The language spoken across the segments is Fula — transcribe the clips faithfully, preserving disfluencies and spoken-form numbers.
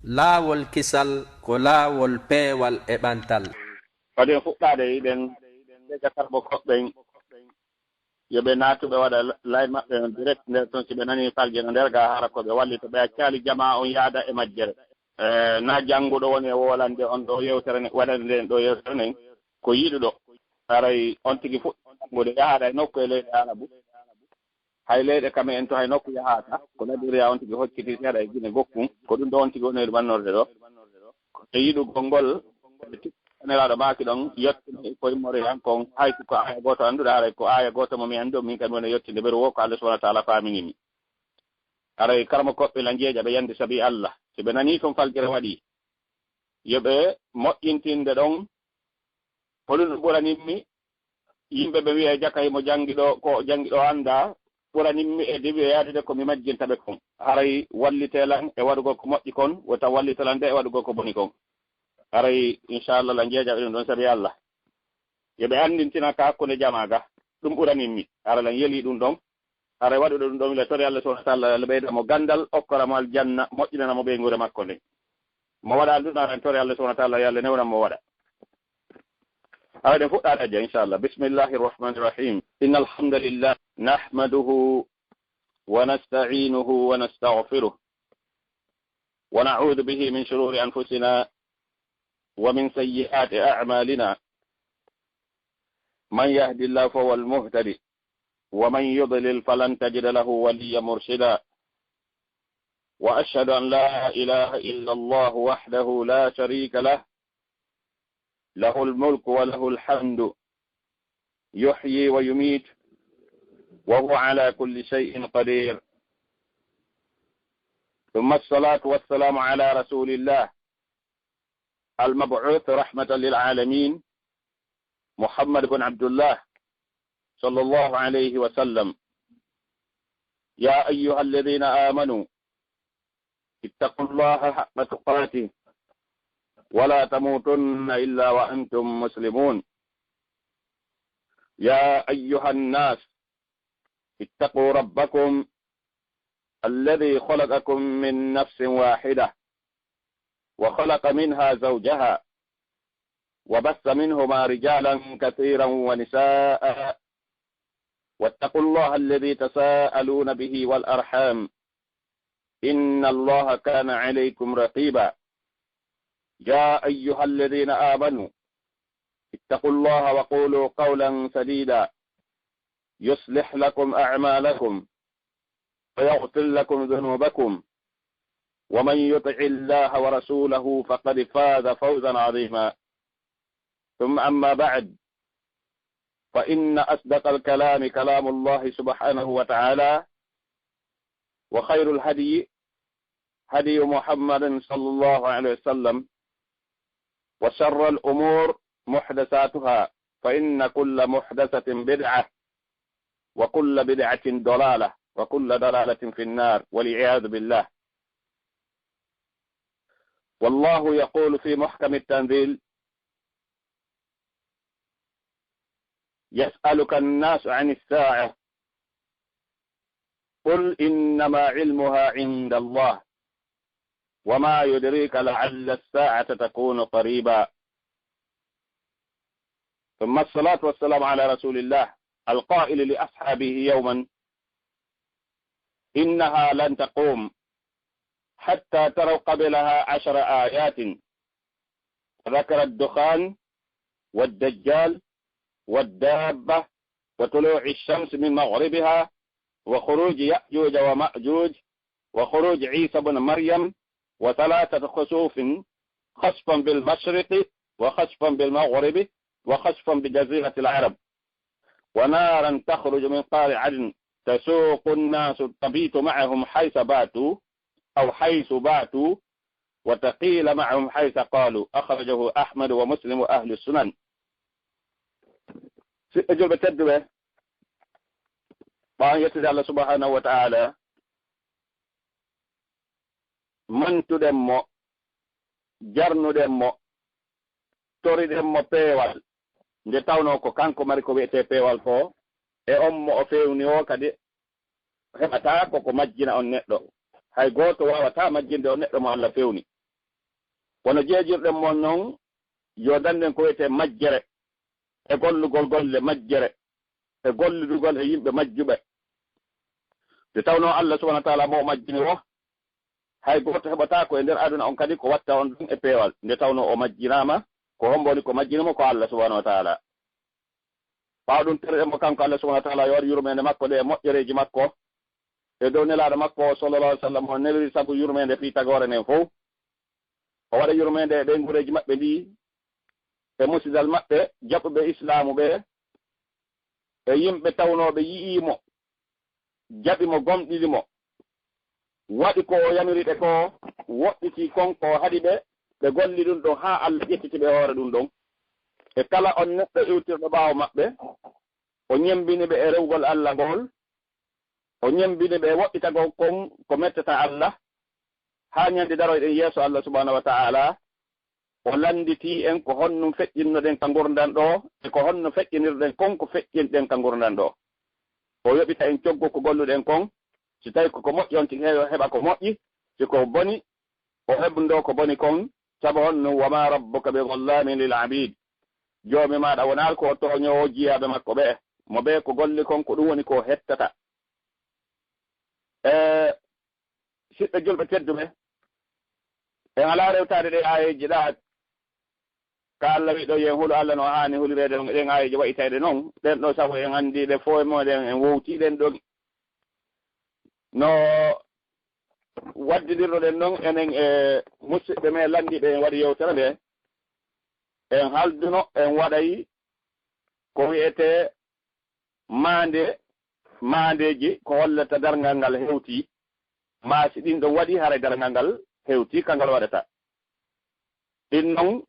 Laawol kisal ko laawol peewal e ɓantal. Waɗi en fuɗɗaade, eɗen njeeja karɓo koɓɓen, yo ɓe naatu ɓe waɗa live maɓɓe on direct nder ton, si ɓe nanii falje no nder ga, hara ko ɓe wallita, ɓe accaali jamaa on yaada e majjere. Eh, na jannguɗo woni e wolande on ɗo yewtere nden, waɗande en ɗo yewtere nden, ko yiɗuɗo. Haray on tigi fuɗɗa janngude, yahaɗa e nokku e leyɗe Arabu. Hay leyɗe kam en to hay nokku yahaaka, ko Nigeria on tigi hocciti seeɗa e Gine gokkun, ko ɗum ɗo on tigi woni e ɗum annorde ɗo. Ko e yiɗugol ngol, Nelaaɗo maaki ɗon, yottini ko immoriyan kon, hay ko aaya gooto annduɗo, haray ko aaya gooto mo mi anndu, min kam mi wona yottinde beru wo, ko Allah subhanahu wa ta'ala faamini mi. Haray karamo koɓɓe la njeeƴa ɓe yande sabi Allah. Si ɓe nanii tun faljere waɗi, yo ɓe moƴƴintinde ɗon, holun ɓuranimmi, yimɓe ɓe wi'a jaka himo janngi ɗo, ko janngi ɗo annda, ɓuranimmi e diwi e yaade ko mi majjinta ɓe kon. Haray wallite lan e waɗugol ko moƴƴi kon, wota wallite lan de e waɗugol ko boni kon. Haray, inchallah, lan njeeƴa ɓe ɗum ɗon sabi Allah. Yo ɓe anndintina ka hakkunde jamaa ga, ɗum ɓuranimmi. Hara lan yeli ɗum ɗon. Haray waɗuɗo ɗum ɗon, ila tori Allah subhanahu wa ta'ala, Allah ɓeyda mo ganndal, okkora mo aljanna, moƴƴinana mo ɓeynguure makko nden. Mo waɗa ɗum, aran tori Allah subhanahu wa ta'ala, yo Allah newnan mo waɗa. Haray ɗen fuɗɗaade ajja, inchallah. بسم الله الرحمن الرحيم. إن الحمد لله نحمده ونستعينه ونستغفره ونعوذ به من شرور أنفسنا ومن سيئات أعمالنا. من يهد الله فهو المهتدي ومن يضلل فلن تجد له وليا مرشدا. وأشهد أن لا إله إلا الله وحده لا شريك له، له الملك وله الحمد، يحيي ويميت، وهو على كل شيء قدير. ثم الصلاة والسلام على رسول الله المبعوث رحمة للعالمين، محمد بن عبد الله، صلى الله عليه وسلم. يا أيها الذين آمنوا اتقوا الله حق تقاته ولا تموتن إلا وأنتم مسلمون. يا أيها الناس اتقوا ربكم الذي خلقكم من نفس واحدة وخلق منها زوجها وبث منهما رجالا كثيرا ونساء واتقوا الله الذي تساءلون به والأرحام إن الله كان عليكم رقيبا. يا أيها الذين آمنوا اتقوا الله وقولوا قولا سديدا يصلح لكم أعمالكم ويغفر لكم ذنوبكم ومن يطع الله ورسوله فقد فاز فوزا عظيما. ثم أما بعد، فإن أصدق الكلام كلام الله سبحانه وتعالى، وخير الهدي هدي محمد صلى الله عليه وسلم، وشر الأمور محدثاتها، فإن كل محدثة بدعة، وكل بدعة ضلالة، وكل ضلالة في النار، والعياذ بالله. والله يقول في محكم التنزيل: يسألك الناس عن الساعة، قل إنما علمها عند الله، وما يدريك لعل الساعة تكون قريبا. ثم الصلاة والسلام على رسول الله القائل لأصحابه يوما: إنها لن تقوم حتى تروا قبلها عشر آيات، وذكر الدخان والدجال والدابة وطلوع الشمس من مغربها وخروج يأجوج ومأجوج وخروج عيسى بن مريم وثلاثة خسوف، خسفا بالمشرق وخسفا بالمغرب وخسفا بجزيرة العرب، ونارا تخرج من قعر عدن تسوق الناس تبيت معهم حيث باتوا أو حيث باتوا وتقيل معهم حيث قالوا. أخرجه أحمد ومسلم وأهل السنن. Siɓɓe julɓe tedduɓe, ɓaawo yettude Allah subhanahu wa ta'ala, mantuɗen mo, jarnuɗen mo, toriɗen mo peewal, nde tawnoo ko kanko mari ko wi'etee peewal ko, e on mo o feewni o kadi heɓataa ko ko majjina on neɗɗo. Hay gooto waawataa majjinde on neɗɗo mo Allah feewni. Wano jeejirɗen mon non, yo dannden ko wiyetee majjere, e gollugol golle majjere, e gollidugol e yimɓe majjuɓe. Nde tawnoo Allah subhanahu wa taala mo o majjini woo, hay gooto heɓataako e nder aduna on kadi ko watta on ɗum e peewal. Nde tawnoo o majjinaama, ko hombo woni ko majjini mo? Ko Allah subhanahu wa taala. Ɓaawo ɗum, terɗen mo kanko Allah subhanahu wa taala, yo waɗ yurmeende makko nde e moƴƴereeji makko e dow nelaaɗo makko o, sallallahu alaihi wasallam, o neliri sabu yurmeende fii tagoore nden fow. O waɗa yurmeende e ɓeynguureeji maɓɓe ɗi, e musidal maɓɓe, jaɓuɓe Islaamu ɓe, e yimɓe tawnooɓe yi'ii mo, jaɓi mo, gomɗini mo, waɗi ko o yamiri ɓe ko, woɗɗiti kon ko o haɗi ɓe, ɓe golli ɗum ɗon haa Allah ƴettiti ɓe hoore ɗum ɗon. E kala on neɗɗo iwtirɗo ɓaawo maɓɓe, o ñembini ɓe e rewgol Allah ngol, o ñembini ɓe e woɗɗitagol kon ko mettata Allah, haa ñande daroyɗen yeeso Allah subhanahu wa ta'ala, o lannditi en ko honno feƴƴinnoɗen ka ngurndan ɗoo, e ko honno feƴƴinirɗen kon ko feƴƴinɗen ka ngurndan ɗoo. O yoɓita en coggu ko golluɗen kon, si tawi ko ko moƴƴi on tigi heɓa ko moƴƴi, si ko boni o heɓndo ko boni kon, sabu honno, wa ma rabbuka bi dhallamin lil abid. Joomi maaɗa wonaa ko o tooñoowo jiyaaɓe makko ɓe, mo ɓe ko golli kon ko ɗum woni ko hettata. E siɓɓe julɓe tedduɓe, en alaa rewtaade ɗe aayeeji ɗa ka Allah wi'i ɗo, yen hulu Allah no haani hulireede ɗon, e ɗen aayeeji wa'itayɗe non. Ɗen ɗo sabu en anndi ɗe fow e meɗen, en wowtii ɗen ɗon. No waddindirnoɗen non enen e musidɓe men lanndiiɓe en waɗi yewtere nde, en halduno, en waɗay ko wi'etee maande, maandeeji ko hollata darngal ngal hewtii, maa si ɗin ɗon waɗi, haray darngal ngal hewtii, ka ngal waɗata. Ɗin non,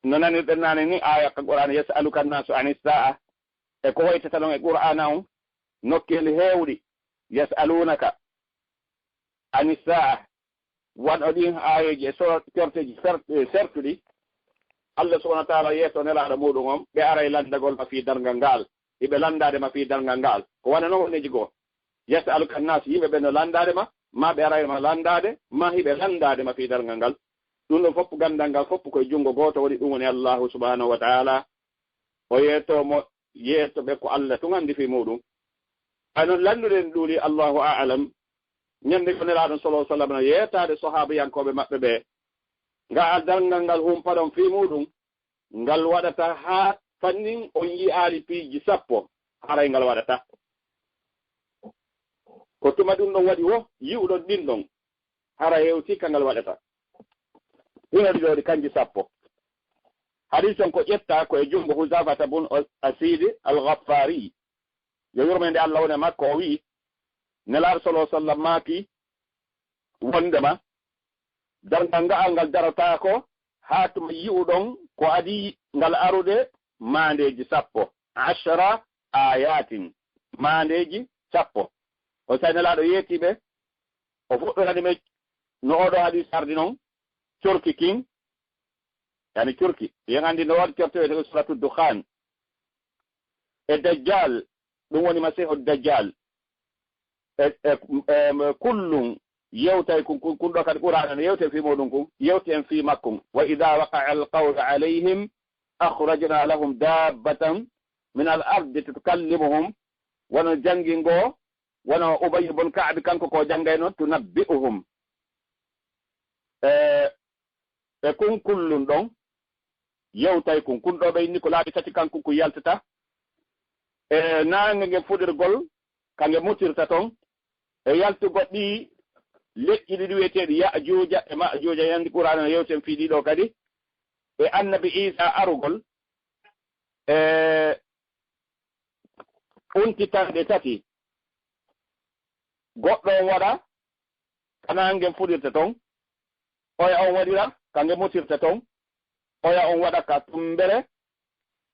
no nanirɗen naane ni, aaya ka Qur'aana, "Yas'aluka annaasu ani saa'a." E ko hoytata ɗon e Qur'aana on, nokkeeli heewɗi, "Yas'aluunaka ani saa'a." Wano ɗin aayeeji e sor-, corteeji ser-, e sertuɗi, Allah subhanahu wa ta'ala yeeso nelaaɗo muuɗum on, ɓe aray lanndagol ma fii darngal ngal, hiɓe lanndaade ma fii darngal ngal. Ko wano non honneeji goo. "Yas'aluka annaas", yimɓe ɓen no lanndaade ma, maa ɓe aray ma lanndaade, maa hiɓe lanndaade ma fii darngal ngal. Ɗum ɗon fow, ganndal ngal fow ko e junngo gooto woni, ɗum woni Allahu subhanahu wa ta'ala. O yeeto mo, yeeto ɓe ko Allah tun anndi fii muuɗum. Ay non, lannduɗen ɗuuɗi, Allahu a'lam. Ñande ko Nelaaɗo sallallahu alaihi wasallam no yeetaade sahaabiyankooɓe maɓɓe ɓe, nga darngal ngal humpaɗon fii muuɗum, ngal waɗata haa fannin on yi'aali piiji sappo, haray ngal waɗata. Ko tuma ɗum ɗon waɗi wo yi'uɗon ɗin ɗon, hara hewtii ka ngal waɗata. Hino ɗi ɗo ɗi kanji sappo. Hadiis on ko ƴetta ko e junngo Huzaafata bun Asiidi Al-Ghafaari, yo yurmeende Allah wone makko, o wi'i, Nelaaɗo sallallahu alaihi wasallam maaki wondema, darngal nga'al ngal darotaako haa tuma yi'uɗon ko adii ngal arude maandeeji sappo, ashra ayatin, maandeeji sappo. On saa'i Nelaaɗo yeetii ɓe, o fuɗɗorani ɓe no oo ɗoo hadiis ardi non, curki kin, yani curki. Yen anndi no waɗi corte wiyetee Suratu Dukhaan. E Dajjal, ɗum woni Masiihu Dajjal. E, e, e, kullum yewtay kun, kun, kun ɗoo kadi Qur'aana no yewti fii muuɗum kun, yewti en fii makkun. "Wa idha waqa'a al-qawlu alayhim akhrajna lahum dabbatan min al-ardi tukallimuhum." Wano janngii ngo, wano Ubay ibn Ka'b kanko ko janngayno, "Tunabbi'uhum." E, e kun kullum ɗon yewtay kun. Kun ɗoo ɓe inni ko laabi tati kan kun, kun yaltata. E naange nge fuɗirgol, ka nge mutirta ton. E yaltugol ɗi leƴƴi ɗiɗi wi'eteeɗi Ya'juuja e Ma'juuja, yandi Qur'aana no yewten fii ɗi ɗoo kadi. E Annabi Iisaa arugol, e untitanɗe tati. Goɗɗo on waɗa ka naange ngen fuɗirta ton, oya on waɗira ka nge mutirta ton, oya on waɗa ka tumbere,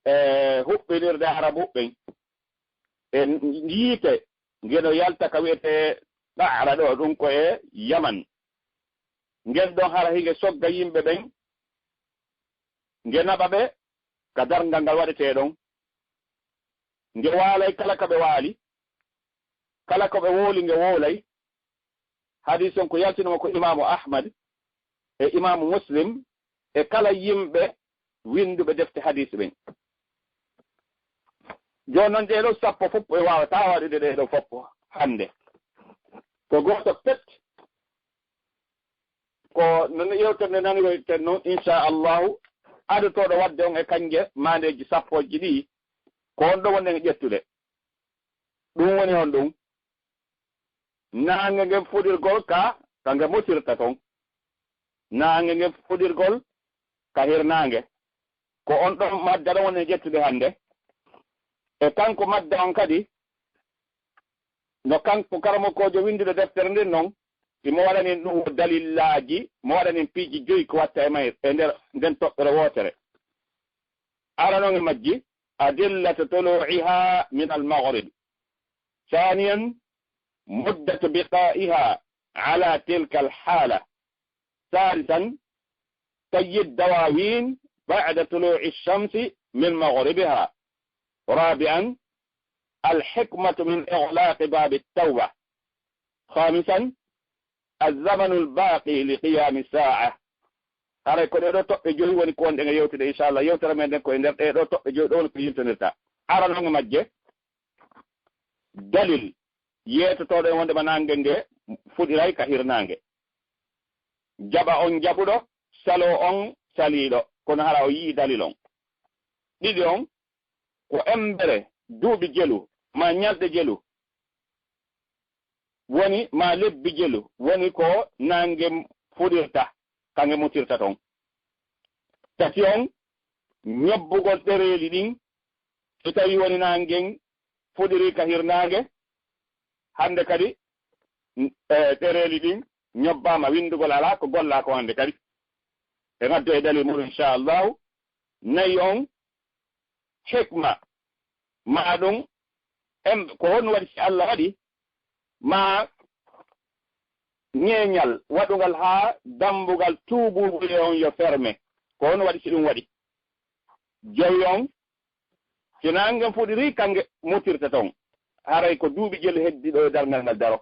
e huɓɓinirde Arabu ɓen. E yiite nge no yalta ka wi'etee Ɗa'ra ɗoo, ɗum ko e Yaman. Ngen ɗon hara hinge sogga yimɓe ɓen, nge naɓa ɓe ka darngal ngal waɗetee ɗon. Nge waalay kala ka ɓe waali, kala ko ɓe wooli nge woolay. Hadiis on ko yaltinoo ko Imaamu Ahmad e imaamu Muslim e kala yimɓe winnduɓe defte hadiis ɓen. Jooni non ɗee ɗoo sappo fof en waawataa waɗude ɗee ɗoo fof hannde. Ko gooto pet, ko non yewtere nde nanoyten non, inchallahu, adotooɗo waɗde on e kannje maandeeji sappoji ɗii, ko on ɗoo wonɗen e ƴettude. Ɗum woni honɗum? Naange ngen fuɗirgol ka, ka nge mutirta ton. Naange ngen fuɗirgol ka hirnaange. Ko on ɗon madda ɗon woni ƴettude hannde. E kanko madda on kadi, no kanko karamokoojo winnduɗo deftere nden non, imo waɗanin ɗum o dalillaaji, mo waɗanin piiji joyi ko watta e mayre, e nder nden toɓɓere wootere. Aranon e majji, أدلة طلوعها من المغرب. ثانيا، مدة بقائها على تلك الحالة. ثالثا، طي الدواوين بعد طلوع الشمس من مغربها. رابعا، الحكمة من إغلاق باب التوبة. خامسا، الزمن الباقي لقيام الساعة. Haray ko ɗee ɗoo toɓɓe joyi woni ko wonɗen e yewtude, inchallah. Yewtere men nden ko e nder ɗee ɗoo toɓɓe joyi ɗoo woni ko yintondirta. Aranon e majje, dalil yeetotooɗo en wonde ma naange nge fuɗiray ka hirnaange. Jaɓa on jaɓuɗo, saloo on saliiɗo, kono hara o yi'i dalil on. Ɗiɗi on, ko embere duuɓi jelu, ma ñalɗe jelu, woni ma lebbi jelu, woni ko naange fuɗirta, ka nge mutirta ton. Tati on, ñobbugol ɗereeli ɗin, so tawi woni naangen fuɗiri ka hirnaange, hannde kadi, eh, ɗereeli ɗin ñobbaama, winndugol alaa, ko gollaa ko hannde kadi. En addu e dalil muɗum, inchallahu. Nayi on, hikma, ma ɗum, em, ko honno waɗi si Allah waɗi, ma ñeeñal waɗungal haa dambugal tuubuubule on yo ferme, ko honno waɗi si ɗum waɗi? Jowi on, si naange fuɗiri, ka nge mutirta ton. Haray ko duuɓi jelu heddi ɗo e darngal ngal daro.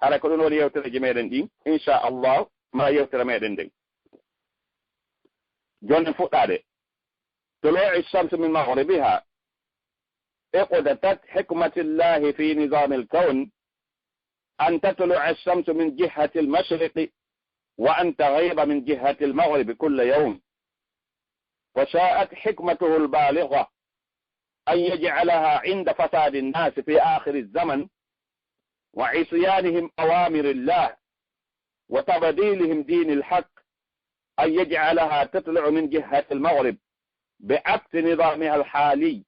Haray ko ɗum woni yewtereeji meɗen ɗin, inchallah, ma yewtere meɗen nden. Jooni en fuɗɗaade. طلوع الشمس من مغربها. اقتضت حكمة الله في نظام الكون أن تطلع الشمس من جهة المشرق وأن تغيب من جهة المغرب كل يوم. وشاءت حكمته البالغة أن يجعلها عند فساد الناس في آخر الزمن وعصيانهم أوامر الله وتبديلهم دين الحق، أن يجعلها تطلع من جهة المغرب بعكس نظامها الحالي،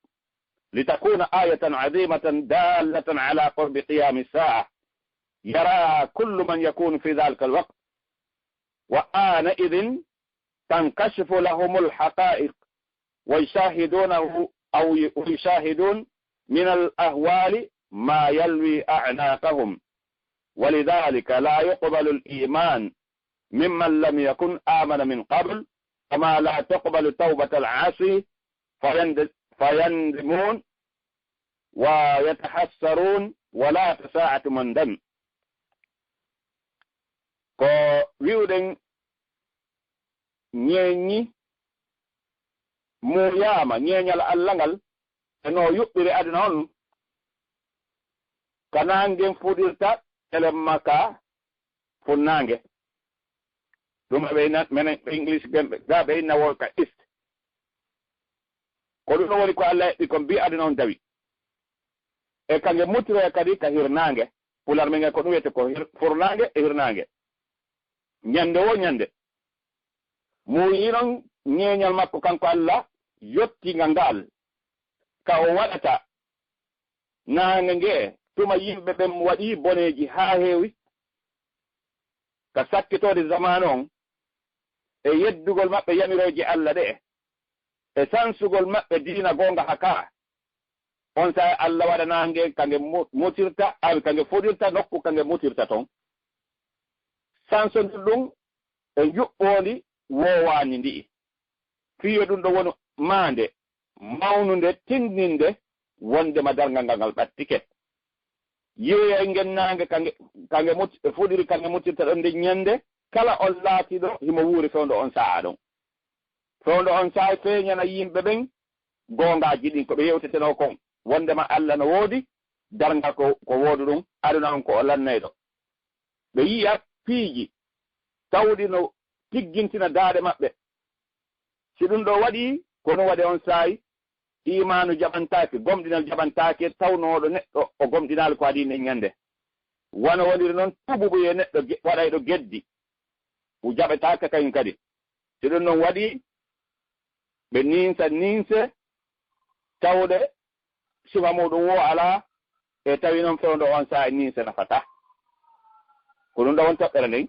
لتكون آية عظيمة دالة على قرب قيام الساعة، يرى كل من يكون في ذلك الوقت، وآنئذ تنكشف لهم الحقائق، ويشاهدونه أو ي-، ويشاهدون من الأهوال ما يلوي أعناقهم، ولذلك لا يقبل الإيمان ممن لم يكن آمن من قبل، كما لا تقبل توبة العاصي فيند-، فيندمون ويتحسرون ولا تساعة مندم. Ko wi'uɗen ñeeñi muuyaama, ñeeñal Allah ngal, e no yuɓɓiri aduna on, ka naangen fuɗirta, telemma ka funnaange. Ɗum ɓe inna, menen English ɓen, ɓe, ga ɓe inna wol ka east. Ko ɗum ɗo woni ko Allah eɓɓi kon, bi aduna on dawi. E ka nge mutiroya kadi ka hirnaange. Pular men ngen ko ɗum wiyete ko hir-, furnaange e hirnaange. Ñande wo ñande. Muuyi non ñeeñal makko kanko Allah yottinga ngal. Ka o waɗata naange nge, tuma yimɓe ɓen waɗi boneeji haa heewi, ka sakkitoode zamaanu on, e yeddugol maɓɓe yamirooje Allah ɗe'e, e sansugol maɓɓe diina goonga haka, on saa'i Allah waɗa naange ka nge mu-, mutirta, awi ka nge fuɗirta, nokku ka nge mutirta ton. Sansondir ɗum e njuɓɓoondi woowaani ndi'i. Fii yo ɗum ɗo wonu maande mawnunde, tindinde wondema darngal ngal, ngal ɓattike. Yeeyay ngen naange ka nge, ka nge mut-, fuɗiri, ka nge mutirta ɗon nden ñande, kala on laatiiɗo himo wuuri fewndo on saa'a ɗon. Fewndo on saa'i feeñana yimɓe ɓen goongaaji ɗin, ko ɓe yewtetenoo kon, wondema Alla no woodi, darngal ko, ko wooduɗum, aduna on ko o lannayɗo. Ɓe yi'a piiji tawɗi no tiggintina daaɗe maɓɓe. Si ɗum ɗoo waɗii, ko ɗum waɗi on saa'i, iimaanu jaɓantaake, gomɗinal jaɓantaake, tawnooɗo neɗɗo o gomɗinaali ko adii nden ñande. Wano woniri non tuububuye neɗɗo ge-, waɗayɗo geddi, o jaɓetaake kañum kadi. Si ɗum non waɗii, ɓe ninsa ninse tawde sifa muɗum woo alaa, e tawi non fewndo on saa'i ninse nafataa. Ko ɗum ɗoo woni toɓɓere nden.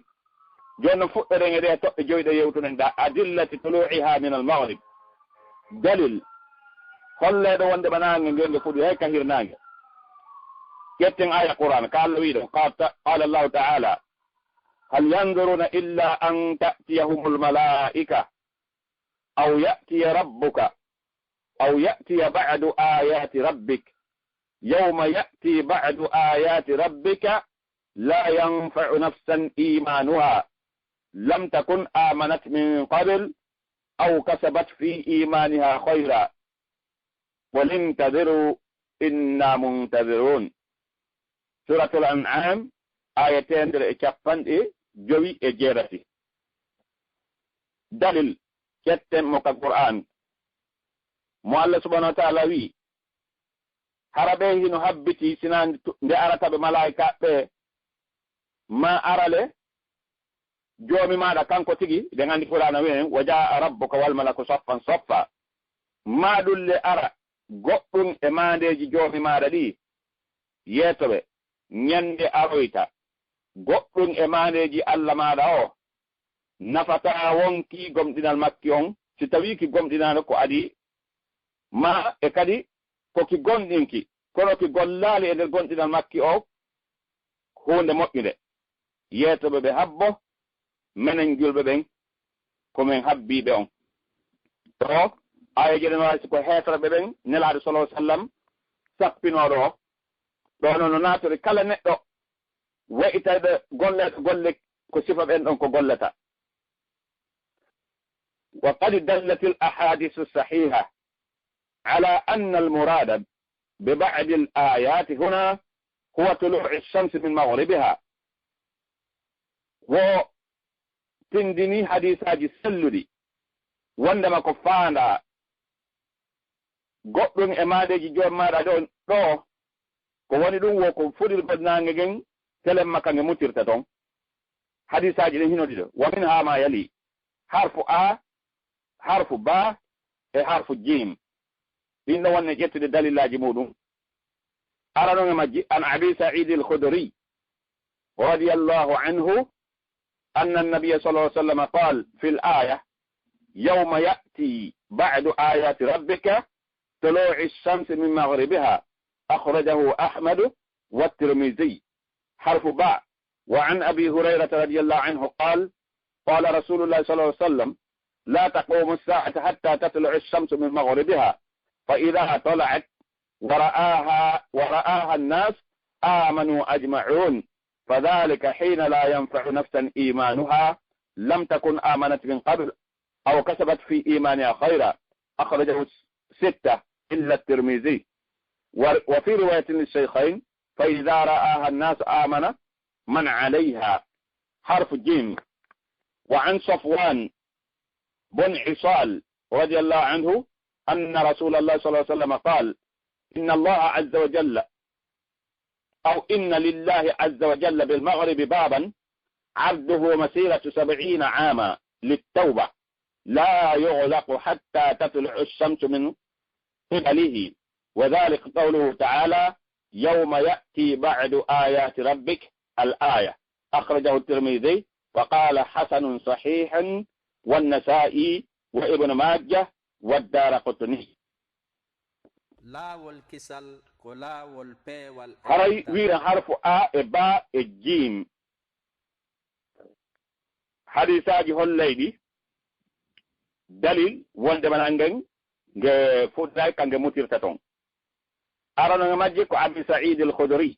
Jooni non fuɗɗoɗen e ɗee toɓɓe jowi ɗe yewtuɗen ɗa, adillati tulu'iha min al-maghrib. Dalil holleeɗo wonde ba naange nge nge fuɗi hay ka hirnaange. Ƴetten aaya Qur'an, ka Alla wi'i ɗon, qala ta-, qala Allahu ta'ala, hal yanzuruna illa an ta'tiyahumul mala'ika aw ya'tiya rabbuka, aw ya'tiya ba'du ayati rabbik. Yawma ya'ti ba'du ayati rabbika la yanfa'u nafsan imanuha lam takun amanat min qabl aw kasabat fi imaniha khayra. Qul intaziru inna muntazirun. Suratul An'am, aya teemedere e capanɗe jowi e jeetati. Dalil, ƴetten mo ka Qur'an. Mo Allah subhanahu wa ta'ala wi'i, hara ɓe hino habbiti sina nde tu-, nde arata ɓe malaa'ika ɓe, ma arale Joomi maaɗa kanko tigi, eɗen anndi Qur'aana wi'en, "Wa jaa'a rabbuka wal malaku saffan saffa." Maa ɗum le ara goɗɗum e maandeeji Joomi maaɗa ɗi, yeeto ɓe, ñande aroyta, goɗɗum e maandeeji Alla maaɗa o, nafataa wonki gomɗinal makki on, si tawii ki gomɗinaano ko adii, maa e kadi ko ki gomɗinki, kono ki gollaali e nder gomɗinal makki o huunde moƴƴunde. Yeeto ɓe ɓe habbo, menen julɓe ɓen, ko men habbii ɓe on. Ɗo, aayeeje ɗen waasi ko heeferɓe ɓen, Nelaaɗo sallallahu alaihi wasallam sappinoo ɗo. Ɗo noon no naatori kala neɗɗo wa'itayɗo golle, golle ko sifa ɓen ɗon ko gollata. وقد دلت الأحاديث الصحيحة على أن المراد ببعض الآيات هنا هو طلوع الشمس من مغربها. Wo tindini hadiisaaji selluɗi, wondema ko faandaa goɗɗum e maandeeji Joomi maaɗa ɗon ɗo, ko woni ɗum wo ko fuɗirgol naange ngen, telemma ka nge mutirta ton. Hadiisaaji ɗin hino ɗiɗo. Wa minha ma yali. Harfu A, harfu Ba, e harfu Jiim. Ɗin ɗo wonne ƴettude dalilaaji muɗum. Aranon e majji, an Abi Sa'id al-Khudri, radiyallahu anhu, أن النبي صلى الله عليه وسلم قال في الآية: يوم يأتي بعد آيات ربك طلوع الشمس من مغربها. أخرجه أحمد والترمذي. حرف باء. وعن أبي هريرة رضي الله عنه قال: قال رسول الله صلى الله عليه وسلم: لا تقوم الساعة حتى تطلع الشمس من مغربها، فإذا طلعت ورآها، ورآها الناس آمنوا أجمعون، فذلك حين لا ينفع نفسا إيمانها لم تكن آمنت من قبل أو كسبت في إيمانها خيرا. أخرجه ستة إلا الترمذي. و-، وفي رواية للشيخين: فإذا رآها الناس آمن من عليها. حرف جيم. وعن صفوان بن عصال رضي الله عنه أن رسول الله صلى الله عليه وسلم قال: إن الله عز وجل، أو إن لله عز وجل بالمغرب بابا عرضه مسيرة سبعين عاما للتوبة لا يغلق حتى تطلع الشمس من قبله، وذلك قوله تعالى: يوم يأتي بعد آيات ربك، الآية. أخرجه الترمذي وقال: حسن صحيح، والنسائي وابن ماجه والدارقطني. Laawol kisal ko laawol peewal e Haray ɓantal. Wiira harfu A e Ba e Jiim. Hadiisaaji hollayɗi dalil wonde mana ngen nge fuɗɗay ka nge mutirta ton. Arano nge majji ko Abi Sa'id al-Khudri.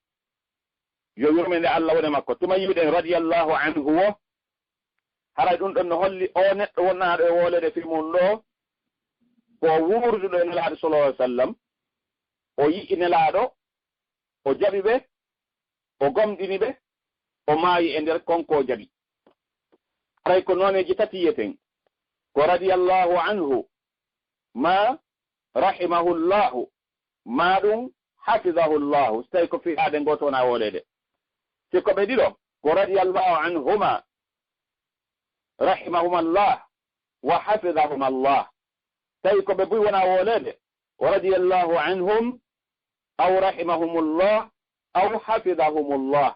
Yo yurmende Allah wone makko. Tuma yiɗen radiyallahu anhu wo, Haray ɗum ɗon no holli o neɗɗo wonnaaɗo e wooleede fii mum ɗo, ko wuurduɗo e Nelaaɗo sallallahu alaihi wasallam, o yi'i Nelaaɗo, o jaɓi ɓe, o gomɗini ɓe, o maayi e nder kon ko o jaɓi. Haray ko nooneeji tati yiyeten, ko radiyallahu anhu, ma rahimahullahu, ma ɗum hafidahullahu, so tawi ko fiyaade ngooto wona wooleede. Si ko ɓe ɗiɗo, ko radiyallahu anhuma, rahimahumallah, wa hafidahumallah. Tawi ko ɓe buy wona wooleede, radiyallahu anhum, aw rahimahumullah, aw hafidahumullah.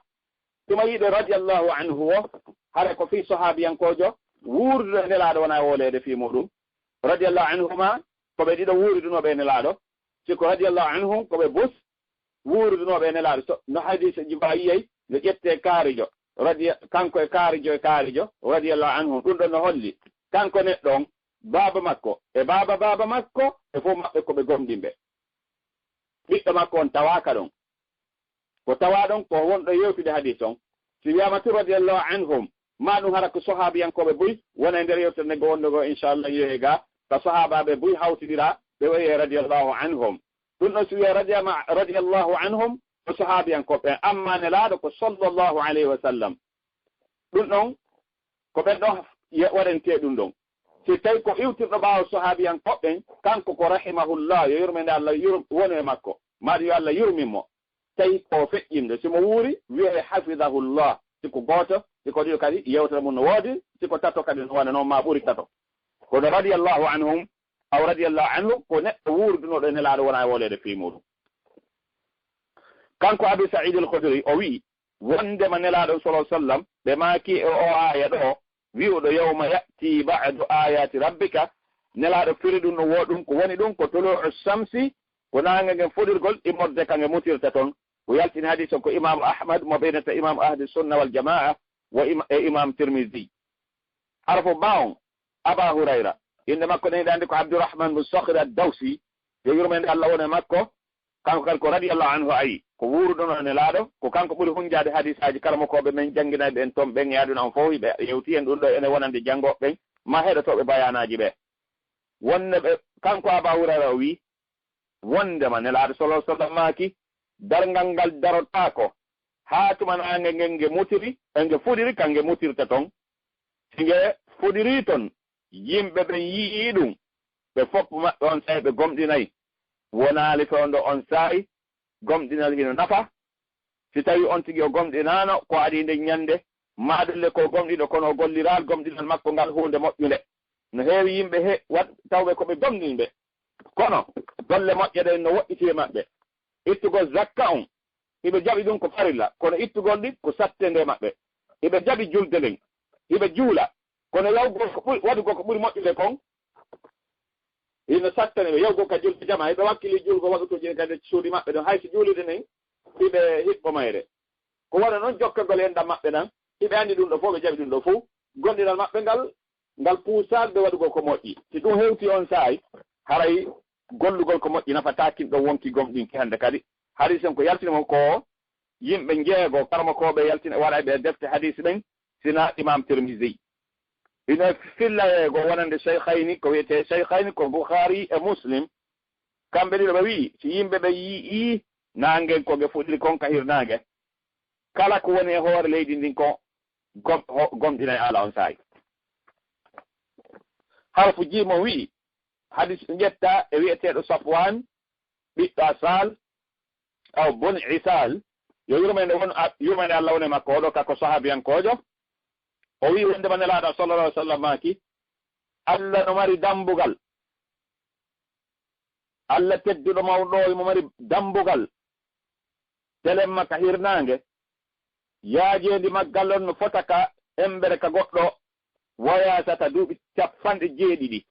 Tuma yiɗo radiyallahu anhu o, hara ko fii sahaabiyankoojo wuurduɗo e Nelaaɗo wona wooleede fii muɗum. Radiyallahu anhuma, ko ɓe ɗiɗo wuurduɗo e Nelaaɗo. Si ko radiyallahu anhum, ko ɓe bus wuurduɗo e Nelaaɗo. So, no hadiis jiba yiyey, no ƴettee kaarijo, radiya-, kanko e kaarijo e kaarijo, radiyallahu anhum. Ɗum ɗon no holli, kanko neɗɗo on, baaba makko, e baaba baaba makko, e fof maɓɓe ko ɓe gomɗinɓe. Ɓiɗɗo makko on tawaaka ɗon. Ko tawaa ɗon ko wonɗo yewtude hadiis on. Si wiyaama tun radiyallahu anhum, ma ɗum hara ko sahaabiyankooɓe buy wona e nder yewtere nde go wonndo go, inchallah, yehi ga ka sahaabaaɓe buy hawtidira, ɓe wayi e radiyallahu anhum. Ɗum ɗon si wiya radiyama-, radiyallahu anhum, ko sahaabiyankooɓe ɓen, amma Nelaaɗo ko sallallahu alayhi wa sallam. Ɗum ɗon ko ɓen ɗon ye-, waɗantee ɗum ɗon. Si tawi ko iwtirɗo ɓaawo sahaabiyankooɓe ɓen, kanko ko rahimahullah, yo yurmeende Allah yur-, wonu e makko, maa ɗum yo Allah yurmin mo. Tawi ko feƴƴinɗo, si mo wuuri, wiyee hafidahullah. Si ko gooto, si ko ɗiɗo kadi, yewtere mum no woodi, si ko tato kadi no wona noon, maa ɓuri tato. Kono radiyallahu anhum, aw radiyallahu anhu, ko neɗɗo wuurdunoɗo e Nelaaɗo wona e wooleede fii muuɗum. Kanko Abi Sa'id al-Khudri, o wi'i, wondema Nelaaɗo sallallahu alaihi wasallam, ɓe maaki e o aaya ɗo, wi'uɗo, "Yawma ya'ti ba'du ayati rabbika", Nelaaɗo firi ɗum no wo ɗum, ko woni ɗum, ko tulu'u shamsi, ko naange ngen fuɗirgol, immorde ka nge mutirta ton. Ko yaltini hadiis on ko Imaamu Ahmad, mo ɓeynata Imaamu Ahli Sunna wal Jamaa, wa ima-, e Imaamu Tirmidhi. Harfu ba on, Aba Hurayra. Innde makko ɗen hiɗande ko Abdurrahman bin Sakhr ad-Dawsi, yo yurmeende Allah won e makko. Kanko kadi ko radiyallahu anhu ayi, ko wuuruɗo no Nelaaɗo, ko kanko ɓuri hunjaade hadiisaaji karamokooɓe men jannginayɓe en ton ɓen e aduna on fof, hiɓe yewti en ɗum ɗo ene wonande janngooɓe ɓen, ma heɗotooɓe bayaanaaji ɓe. Wonde ɓe, kanko Aba Hurayra o wi'i, wondema Nelaaɗo sallallahu alaihi wasallam maaki, darngal ngal darotaako haa tuma naange ngen nge mutiri, e nge fuɗiri, ka nge mutirta ton. Si nge fuɗiri ton, yimɓe ɓen yi'i ɗum, ɓe fof maɓɓe on saa'i ɓe gomɗinay. Wonaali fewndo on saa'i, gomɗinal hino nafa. Si tawi on tigi o gomɗinaano, ko adii nden ñannde, maadulle ko gomɗiɗo, kono o golliraal gomɗinal makko ngal huunde moƴƴunde. No heewi yimɓe he-, waɗ-, tawɓe ko ɓe gomɗinɓe, kono golle moƴƴe ɗen no woɗɗiti e maɓɓe. Ittugol zakka on, hiɓe jaɓi ɗum ko farilla, kono ittugol ɗi ko sattende e maɓɓe. Hiɓe jaɓi julde nden, hiɓe juula, kono yawgol ko ɓuri, waɗugol ko ɓuri moƴƴude kon, hino sattani ɓe. Yawgol ka julde jamaa, hiɓe wakkili juulgol waqtuuji ɗin kadi suuɗi maɓɓe ɗon, hay si juulide nden, hiɓe hiɓɓo mayre. Ko wano non jokkagol enɗam maɓɓe ɗan, hiɓe anndi ɗum ɗo fof, ɓe jaɓi ɗum ɗo fof, gomɗinal maɓɓe ngal, ngal puusaali ɓe waɗugol ko moƴƴi. Si ɗum hewti on saa'i, haray gollugol ko moƴƴi nafataaki ɗo wonki gomɗinki hannde kadi. Hadiis on ko yaltini mon ko yimɓe njeego, karamokooɓe yaltina, waɗayɓe defte hadiis ɓen, sina Imaam Tirmizi. Hino fillayeego wonande Shaykhayni, ko wiyetee Shaykhayni ko Bukhari e Muslim. Kamɓe ɗiɗo ɓe wi'i, si yimɓe ɓe yi'ii naange ko nge fuɗiri kon ka hirnaange, kala ko woni e hoore leydi ndin ko gom-, ho-, gomɗinay Allah on saa'i. Harfu jiim o wi'i, hadiis ƴetta e wi'eteeɗo Safwan, ɓiɗɗo Asal, aw bun Isal, yo yurmeende won, a-, yurmeende Allah won e makko, oɗo ka ko sahabiyankoojo. O wi'i wondema Nelaaɗo sallallahu alaihi wasallam maaki, Allah no mari dambugal. Allah tedduɗo mawɗo, himo mari dambugal. Telemma ka hirnaange. Yaajeendi maggal on no fota ka embere ka goɗɗo wayasata duuɓi capanɗe jeeɗiɗi.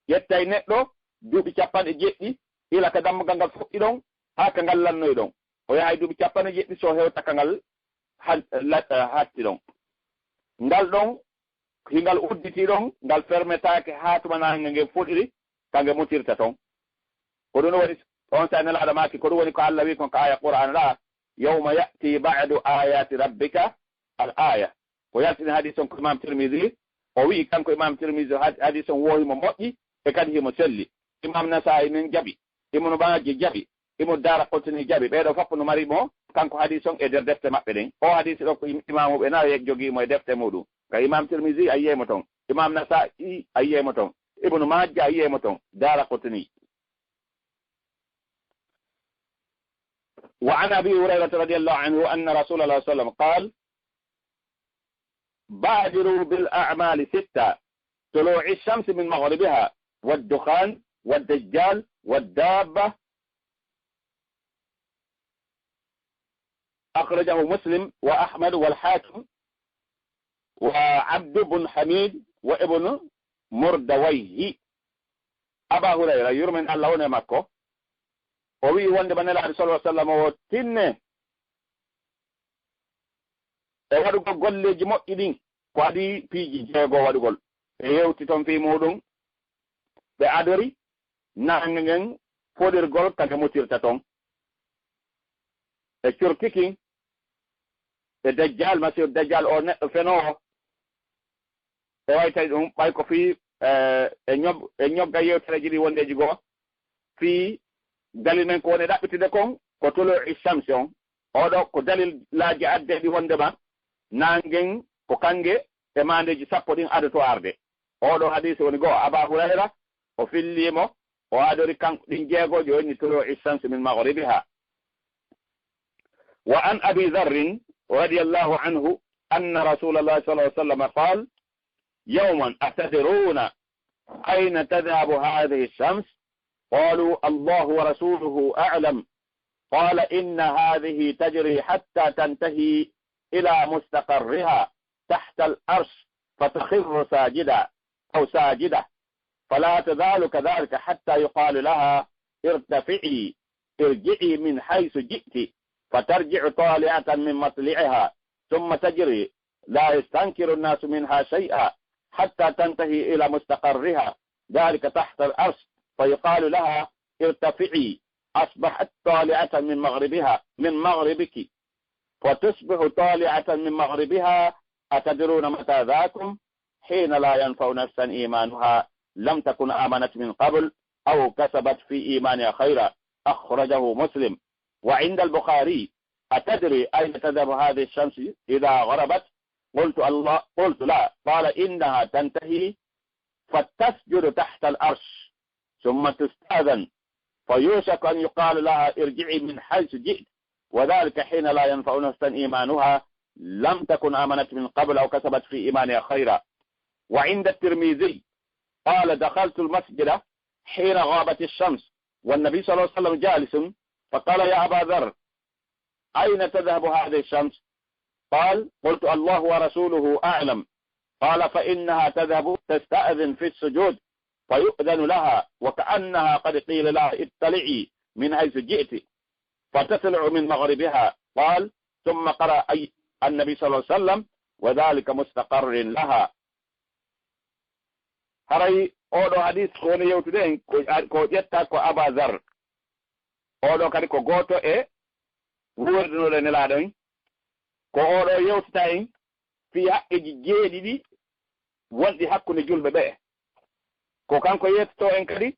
Ƴettay neɗɗo duuɓi capanɗe jeeɗiɗi, ila ka dambugal ngal fuɗɗi ɗon, haa ka ngal lannoyi ɗon. O yahay duuɓi capanɗe jeeɗiɗi, so hewta ka ngal han-, la-, eh, hatti ɗon. Ngal ɗon, hingal udditi ɗon, ngal fermetaake haa tuma naange nge fuɗiri, ka nge mutirta ton. Ko ɗum woni, on saa'i Nelaaɗo maaki, ko ɗum woni ko Allah wi'i kon ka aaya Qur'aan ɗa, "Yawma ya'ti ba'du ayati rabbika al-aya." Ko yaltini hadis on ko Imam Tirmidhi. O wi'i kanko Imam Tirmidhi, had-, hadis on wo himo moƴƴi, e kadi himo selli. Imam Nasa'i men jaɓi, Ibnu Maaja jaɓi, Ibnu Daaraqutni jaɓi. Ɓee ɗoo fof no mari mo, kanko hadis on e nder defte maɓɓe ɗen. O hadis ɗoo ko im-, imaamu ɓe nayo jogii mo e defte muɗum. Ka Imam Tirmidhi a yi'ay mo ton, Imam Nasa'i a yi'ay mo ton, Ibnu Maaja a yi'ay mo ton, Daaraqutni. وعن أبي هريرة رضي الله عنه أن رسول الله صلى الله عليه وسلم قال: بادروا بالأعمال ستة: طلوع الشمس من مغربها، والدخان، والدجال، والدابة. أخرجه مسلم وأحمد والحاكم وعبد بن حميد وابن مردويه. Aba Hurayra, yurmen Allah woni e makko, o wi'i wonde ma Nelaaɗo sallallahu alaihi wasallam o tinne e waɗugol golleeji moƴƴi ɗin, ko adii piiji jeego waɗugol. Ɓe yewti ton fii muɗum, ɓe adori naange ngen foɗirgol ka nge mutirta ton, e curki kin, e Dajjal, Masiihu Dajjal, o neɗɗo fenoowo. E waytay ɗum, ɓay ko fii, eh, e ñog-, e ñogga yewtereeji ɗi wondeeji goo, fii dalil men ko woni ɗaɓɓitude kon, ko tuluu'i shamsi on. Oɗo ko dalil laaji addeeɗi wondema naangen ko kange e maandeeji sappo ɗin adoto arde. Oɗo hadiisi woni goo, Aba Hurayra, o fillii mo, o adori kanko ɗin jeego, o inni: tuluu'i shamsi min maghribiha. وعن أبي ذر رضي الله عنه أن رسول الله صلى الله عليه وسلم قال: يوما: أتدرون أين تذهب هذه الشمس؟ قالوا: الله ورسوله أعلم. قال: إن هذه تجري حتى تنتهي إلى مستقرها تحت العرش فتخر ساجدا أو ساجدة، فلا تزال كذلك حتى يقال لها: ارتفعي، ارجعي من حيث جئت، فترجع طالعة من مطلعها، ثم تجري، لا يستنكر الناس منها شيئا حتى تنتهي إلى مستقرها، ذلك تحت العرش، فيقال لها: ارتفعي، أصبحت طالعة من مغربها، من مغربك، فتصبح طالعة من مغربها. أتدرون متى ذاكم؟ حين لا ينفع نفسا إيمانها لم تكن آمنت من قبل أو كسبت في إيمانها خيرا. أخرجه مسلم. وعند البخاري: أتدري أين تذهب هذه الشمس إذا غربت؟ قلت: الله، قلت: لا. قال: إنها تنتهي فتسجد تحت العرش، ثم تستأذن، فيوشك أن يقال لها: ارجعي من حيث جئت، وذلك حين لا ينفع نفسا إيمانها لم تكن آمنت من قبل أو كسبت في إيمانها خيرا. وعند الترمذي قال: دخلت المسجد حين غابت الشمس، والنبي صلى الله عليه وسلم جالس، فقال: يا أبا ذر، أين تذهب هذه الشمس؟ قال: قلت: الله ورسوله أعلم. قال: فإنها تذهب تستأذن في السجود، فيؤذن لها، وكأنها قد قيل لها: اطلعي من حيث جئت، فتطلع من مغربها. قال: ثم قرأ أي النبي صلى الله عليه وسلم: وذلك مستقر لها. Haray oɗo hadis ko woni yewtude en, ko, ko ƴetta ko Aba Zar. Oɗo kadi ko gooto e wuurdunoɗo e Nelaaɗo en. Ko oɗo yewtita en fii haqqeeji jeeɗiɗi wonɗi hakkunde julɓe ɓe'e. Ko kanko yettotoo en kadi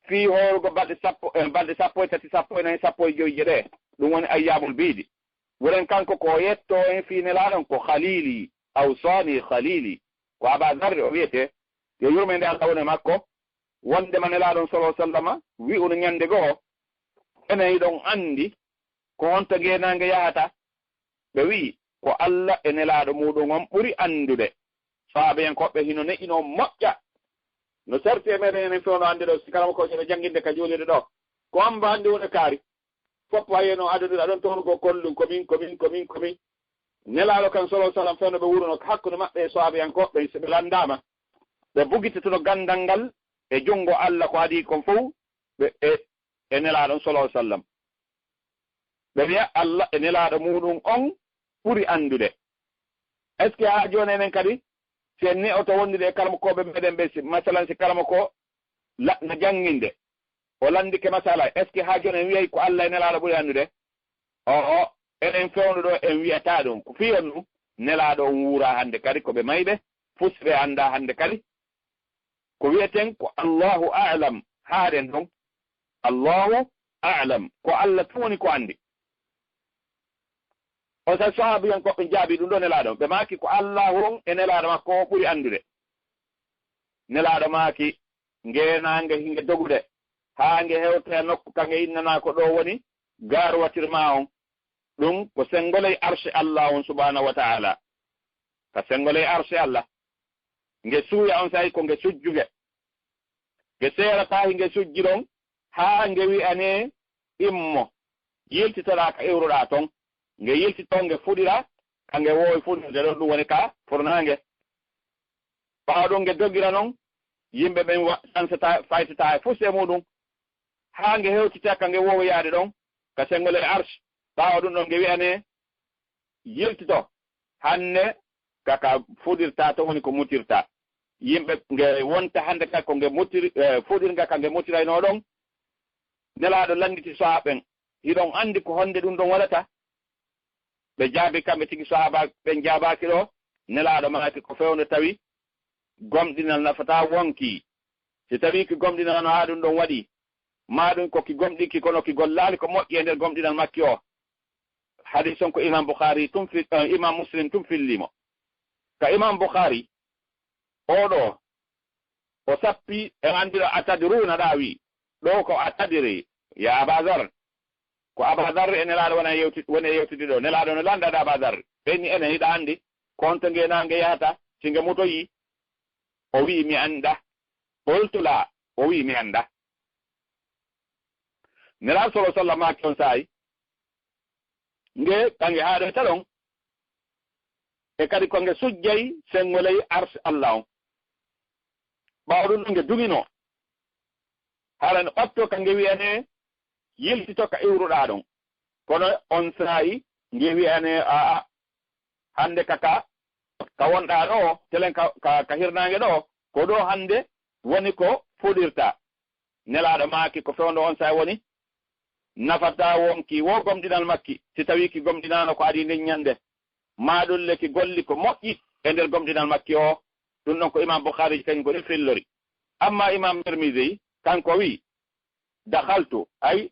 fii hoorugol balɗe sappo, eh, balɗe sappo e tati, sappo e nayi, sappo e joy je ɗe, ɗum woni ayyaamul biidi. Wuren kanko ko o yettoo en fii Nelaaɗo on ko Khaliili, awsaani Khaliili. Ko Aba Zarri o wiyetee, yo yurmeende Allah wone makko, wondema Nelaaɗo on, sallallahu alaihi wasallama, wi'uno ñande goo, enen hiɗon anndi ko honto ngeenaange yahata? Ɓe wi'i, ko Allah e Nelaaɗo muuɗum on ɓuri anndude. Sahaabayankooɓe hino ne'inoo moƴƴa. No sarti e meɗen enen fewndo annde ɗoo, si karamokoojo no jannginde ka juulirde ɗoo. Ko an ba anndi woni kaari. Foppa yeno adonira ɗon torugol kollum ko min, ko min, ko min, ko min. Nelaaɗo kan, sallallahu alaihi wasallam, fewndo ɓe wuruno hakkunde maɓɓe e sahaabayankooɓe ɓen, si ɓe lanndaama, ɓe bugitituno ganndal ngal e junngo Allah ko adii kon fow, ɓe, e, e Nelaaɗo on, sallallahu alaihi wasallam. Ɓe wi'a Allah e Nelaaɗo muuɗum on ɓuri anndude. Est-ce que haa jooni enen kadi, si en ne'oto wondude e karamokooɓe meɗen ɓe, si, masalan, si karamoko la-, na jannginde, o lanndike masala, est-ce que haa jooni en wi'ay ko Allah e Nelaaɗo ɓuri anndude? O'o, enen fewndo ɗoo en wi'ataa ɗum. Ko fii honɗum? Nelaaɗo on wuuraa hannde kadi, ko ɓe mayɓe, fus ɓe anndaa hannde kadi. Ko wi'eten ko Allahu a'lam, haaɗen ɗon. Allahu a'lam, ko Allah tun woni ko anndi. On saa'i sahaabiyankooɓe jaabii ɗun ɗoo Nelaaɗo on, ɓe maaki ko Allahu on e Nelaaɗo makko o ɓuri anndude. Nelaaɗo maaki, ngeenaange hinge dogude, haa nge hewtoya nokku ka nge innanaa ko ɗoo woni gaaruwatir maa on. Ɗun ko senngo ley arshi Allah on subhaanahu wa ta'ala. Ka senngo ley arshi Allah. Nge suuya on saa'i ko nge sujjuge. Nge seerataa hinge sujji ɗon haa nge wi'anee immo, yiltitoɗaa ka iwruɗaa ton. Nge yiltitoo, nge fuɗira ka nge woowi fuɗirde ɗon, ɗun woni ka furnaange. Ɓaawo ɗun nge dogira non, yimɓe ɓen wa-, sansataa, faytataa e fus e muuɗun, haa nge hewtita ka nge woowi yaade ɗon, ka senngo ley arsh. Ɓaawo ɗun ɗon nge wi'anee, yiltito, hannde ka ka fuɗirtaa ton woni ko mutirtaa. Yimɓe nge wonta hannde ka ko nge mutiri, eh, fuɗirnga ka nge mutiraynoo ɗon. Nelaaɗo lannditi sahaaɓe ɓen, hiɗon anndi ko honde ɗun ɗon waɗata? Ɓe jaabii kamɓe tigi, sahaaba ɓen jaabaaki ɗoo. Nelaaɗo maaki ko fewndo tawi gomɗinal nafataa wonkii. Si tawii ki gomɗinano haa ɗun ɗon waɗii, maa ɗun ko ki gomɗinki kono ki gollaali ko moƴƴi e nder gomɗinal makki o. Hadiis on ko Imam Bukhari tun fi-, eh, Imam Muslim tun fillii mo. Ka Imam Bukhari, oo ɗoo, o sappi e anndira atadruna ɗaa wi'i. Ɗoo ko atadri, ya Aba Dhar. Ko Aba Dharr e Nelaaɗo wona e yewti-, woni e yewtude ɗoo. Nelaaɗo no lannda Aba Dharr. Ɓen ni enen hiɗa anndi ko honto ngeenaange yahata si nge mutoyii? O wi'i, "Mi annda." "Qultu la." O wi'i, "Mi annda." Nelaaɗo sallallahu alaihi wasallam maaki on saa'i, nge, ka nge haaɗoyta ɗon, e kadi ko nge sujjay senngo ley arsh Allah on. Ɓaawo ɗun ɗon nge duŋinoo. Hara no ɓattoo ka nge wi'anee, "Yiltito ka iwruɗaa ɗon." Kono on saa'i nge wi'anee, "Aa, hannde ka, ka, ka wonɗaa ɗoo, telen ka, ka, ka hirnaange ɗoo, ko ɗoo hannde woni ko fuɗirtaa." Nelaaɗo maaki ko fewndo on saa'i woni, nafataa wonkii woo gomɗinal makki, si tawii ki gomɗinaano ko adii nden ɲande, maa ɗun le ki golli ko moƴƴi e nder gomɗinal makki o. Ɗun ɗon ko Imam Bukhari kaɲun ko ɗun fillori. Amma Imam Tirmidhi, kanko wi'i, "Dakhaltu," ay,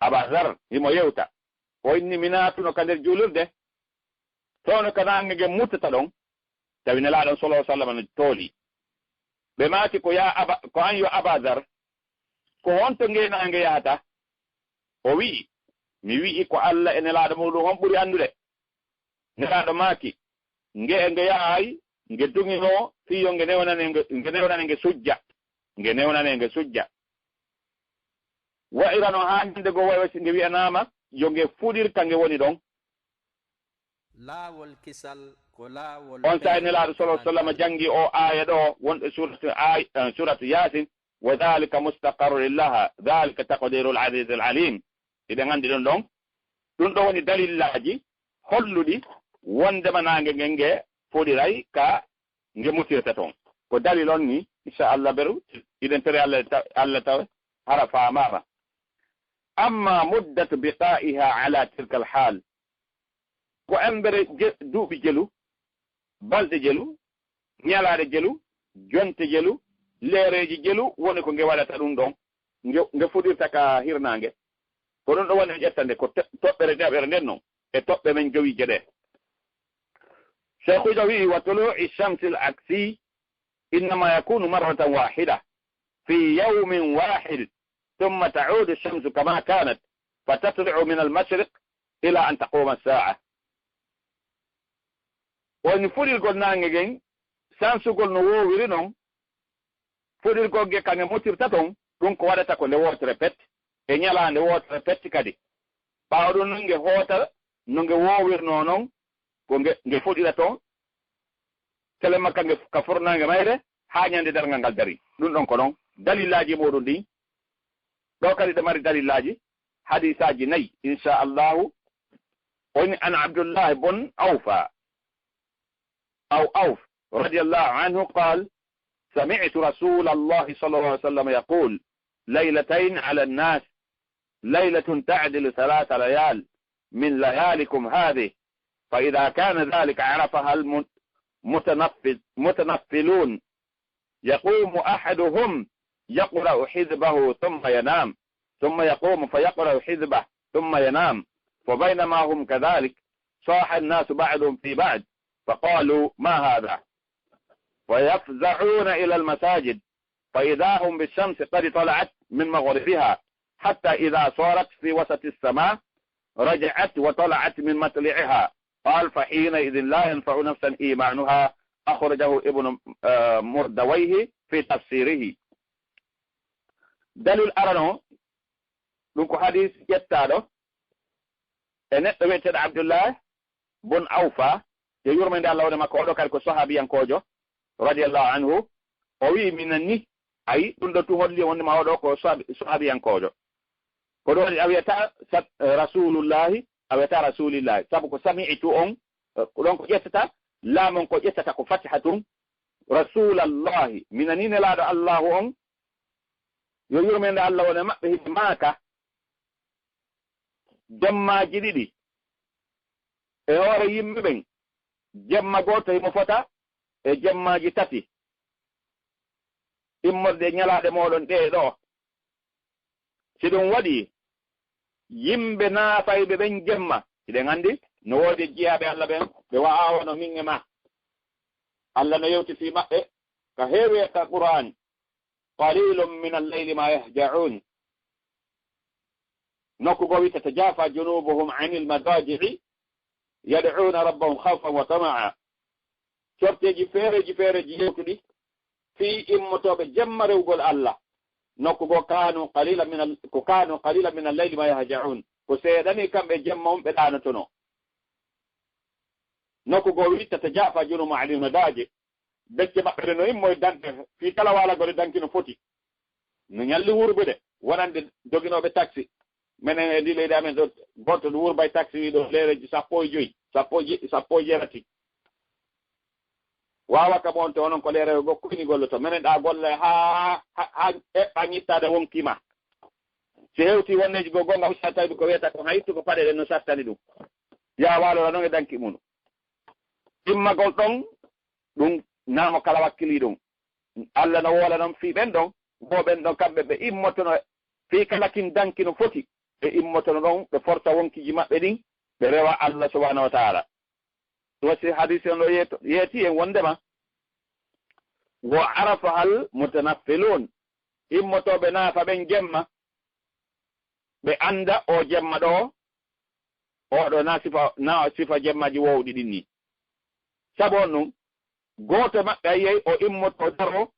Aba Dhar, himo yewta. O inni, "Mi naatuno ka nder juulirde, tawno ka naange ngen muttata ɗon, tawi Nelaaɗo on sallallahu alaihi wasallam no toolii." Ɓe maaki, "Ko yaa Aba, ko an yo Aba Dhar, ko honto ngeenaange yahata?" O wi'i, "Mi wi'i ko Allah e Nelaaɗo muuɗun on ɓuri anndude." Nelaaɗo maaki, "Nge, nge yahay, nge duŋinoo fii yo nge newnane nge, nge newnane nge sujja. Nge newnane nge sujja." Wa'irano haa ɲande goo, way, way si nge wi'anaama yo nge fuɗir ka nge woni ɗon. Laawol kisal ko laawol. On saa'i Nelaaɗo sallallahu alaihi wasallam janngi oo aaya ɗoo, wonɗo suuratu, aay-, eh, suuratu Yaasin, "Wa dhalika mustaqarru laha, dhalika taqdirul azizil alim." Hiɗen anndi ɗun ɗon. Ɗun ɗon woni dalillaaji holluɗi wondema naange ngen nge fuɗiray ka nge mutirta ton. Ko dalil on ni, insha Allah, beru, hiɗen tori Allah ta-, Allah taw hara faamaama. Amma muddatu biqa'iha ala tilkal hal, ko embere je-, duuɓi jelu, balɗe jelu, ɲalaaɗe jelu, jonte jelu, leereeji jelu woni ko nge waɗata ɗun ɗon. Nge, nge fuɗirta ka hirnaange. Ko ɗun ɗon woni en ƴetta nde ko te-, toɓɓere ɗiɗaɓere nden non, e toɓɓe men jowiije ɗee. Sheikh Uja wi'i, "Wa tulu'i shamsil aksi innama yakunu marratan wahida fi yawmin wahid, thumma ta'udu shamsu kama kanat, fa tatlu'u min al-mashriq ila an taquma as-sa'a." Woni fuɗirgol naange ngen, sansugol no woowiri non, fuɗirgol nge ka nge mutirta ton, ɗun ko waɗata ko nde wootere pet, e ɲalaande wootere pet kadi. Ɓaawo ɗun non nge hoota no nge woowirnoo non, ko nge, nge fuɗira ton, telen makka nge ka furnaange mayre, haa ɲande darngal ngal darii. Ɗun ɗon ko non dalillaaji muuɗun ɗin. Ɗoo kadi ɗe mari dalillaaji, hadiisaaji nayi, insha Allahu. Woni an Abdullahi bun Awfa, aw Awf, radiyallahu anhu, qal, sami'tu Rasulallahi sallallahu alaihi wasallam yaqul, laylatayn ala an-nas, laylatun ta'dilu thalatha layal min layalikum hadhihi, فإذا كان ذلك عرفها المتنفذ-، متنفلون، يقوم أحدهم يقرأ حزبه ثم ينام، ثم يقوم فيقرأ حزبه ثم ينام، فبينما هم كذلك صاح الناس بعضهم في بعض، فقالوا: "ما هذا؟" فيفزعون إلى المساجد، فإذا هم بالشمس قد طلعت من مغربها، حتى إذا صارت في وسط السماء رجعت وطلعت من مطلعها. قال: "فحينئذ لا ينفع نفسا إيمانها." أخرجه ابن، آه، مردويه في تفسيره. Dalil arano, ɗum ko hadis ƴettaaɗo e neɗɗo wiyeteeɗo Abdullah bun Awfa, yo yurmeende Allah wone makko, oɗo kadi ko sahabiyankoojo, radiyallahu anhu, o wi'i, mi nani, ayi, ɗum ɗo tu holli wonde ma oɗo ko sahabi-, sahabiyankoojo. Ko ɗum waɗi a wiyata sa-, Rasulullahi, a wiyata Rasulillahi, sabu ko sami'tu on, eh, ko ɗon ko ƴettata, laamon ko ƴettata ko fatiha tun, Rasulallahi, mi nani nelaaɗo Allahu on, yo yurmeende Allah wone maɓɓe, hiɓe maaka, jemmaaji ɗiɗi e hoore yimɓe ɓen, jemma gooto himo fota e jemmaaji tati, immorde e ñalaaɗe mooɗon ɗee ɗoo. Si ɗum waɗii, yimɓe naafayɓe ɓen jemma, hiɗen anndi no woodi jiyaaɓe Allah ɓen, ɓe wa'aa wano min e ma. Allah no yewti fii maɓɓe ka heewi e ka Qur'aan. "قليل من الليل ما يهجعون." Nokku goo wi'i, "تتجافى جنوبهم عن المضاجع يدعون ربهم خوفا وطمعا." Corteeji feereeji feereeji yewtuɗi fii immotooɓe jemma rewugol Allah. Nokku goo, "كانوا قليلا من ال-، ko كانوا قليلا من الليل ما يهجعون." Ko seeɗa nii kamɓe jemma on ɓe ɗaanotonoo. Nokku goo wi'i, "تتجافى جنوبهم عن المضاجع." Becce maɓɓe ɗe no immoyi danɗe, fii kala waalagol e danki no foti. No ñalli wuurɓe de, wonande doginooɓe taksi. Menen e ndii leydi amen ɗo, gooto no wuurba e taksi ɗo leereeji sappo e joy, sappo e je-, sappo e jeetati. Waawa kam on to onon ko leereeɓe gokko ini golloto. Menen ɗa golle haa, haa, haa eɓɓa ñittaade wonkii ma. Si hewtii wonneeji goo goonga, huccaa tawi ko wiyata ko hay to ko paɗe ɗen no sattani ɗum. Yaa waalora non e danki mum. Immagol ɗon, ɗum naa mo kala wakkilii ɗum. Allah no woola non fii ɓen ɗon, wo ɓen ɗon kamɓe ɓe immotono fii kala kin danki no foti, ɓe immotono ɗon, ɓe forta wonkiiji maɓɓe ɗin, ɓe rewa Allah subhanahu wa ta'ala. Ɗum wasi hadisi on ɗo yeeto-, yeeti en wondema, "Wa arafa hal mutanaffilun", immotooɓe naafa ɓen jemma, ɓe annda o jemma ɗo, oɗo na sifa, na sifa jemmaaji woowɗi ɗin ni. Sabu on ɗum, gooto e maɓɓe a yi'ay o immoto o daro,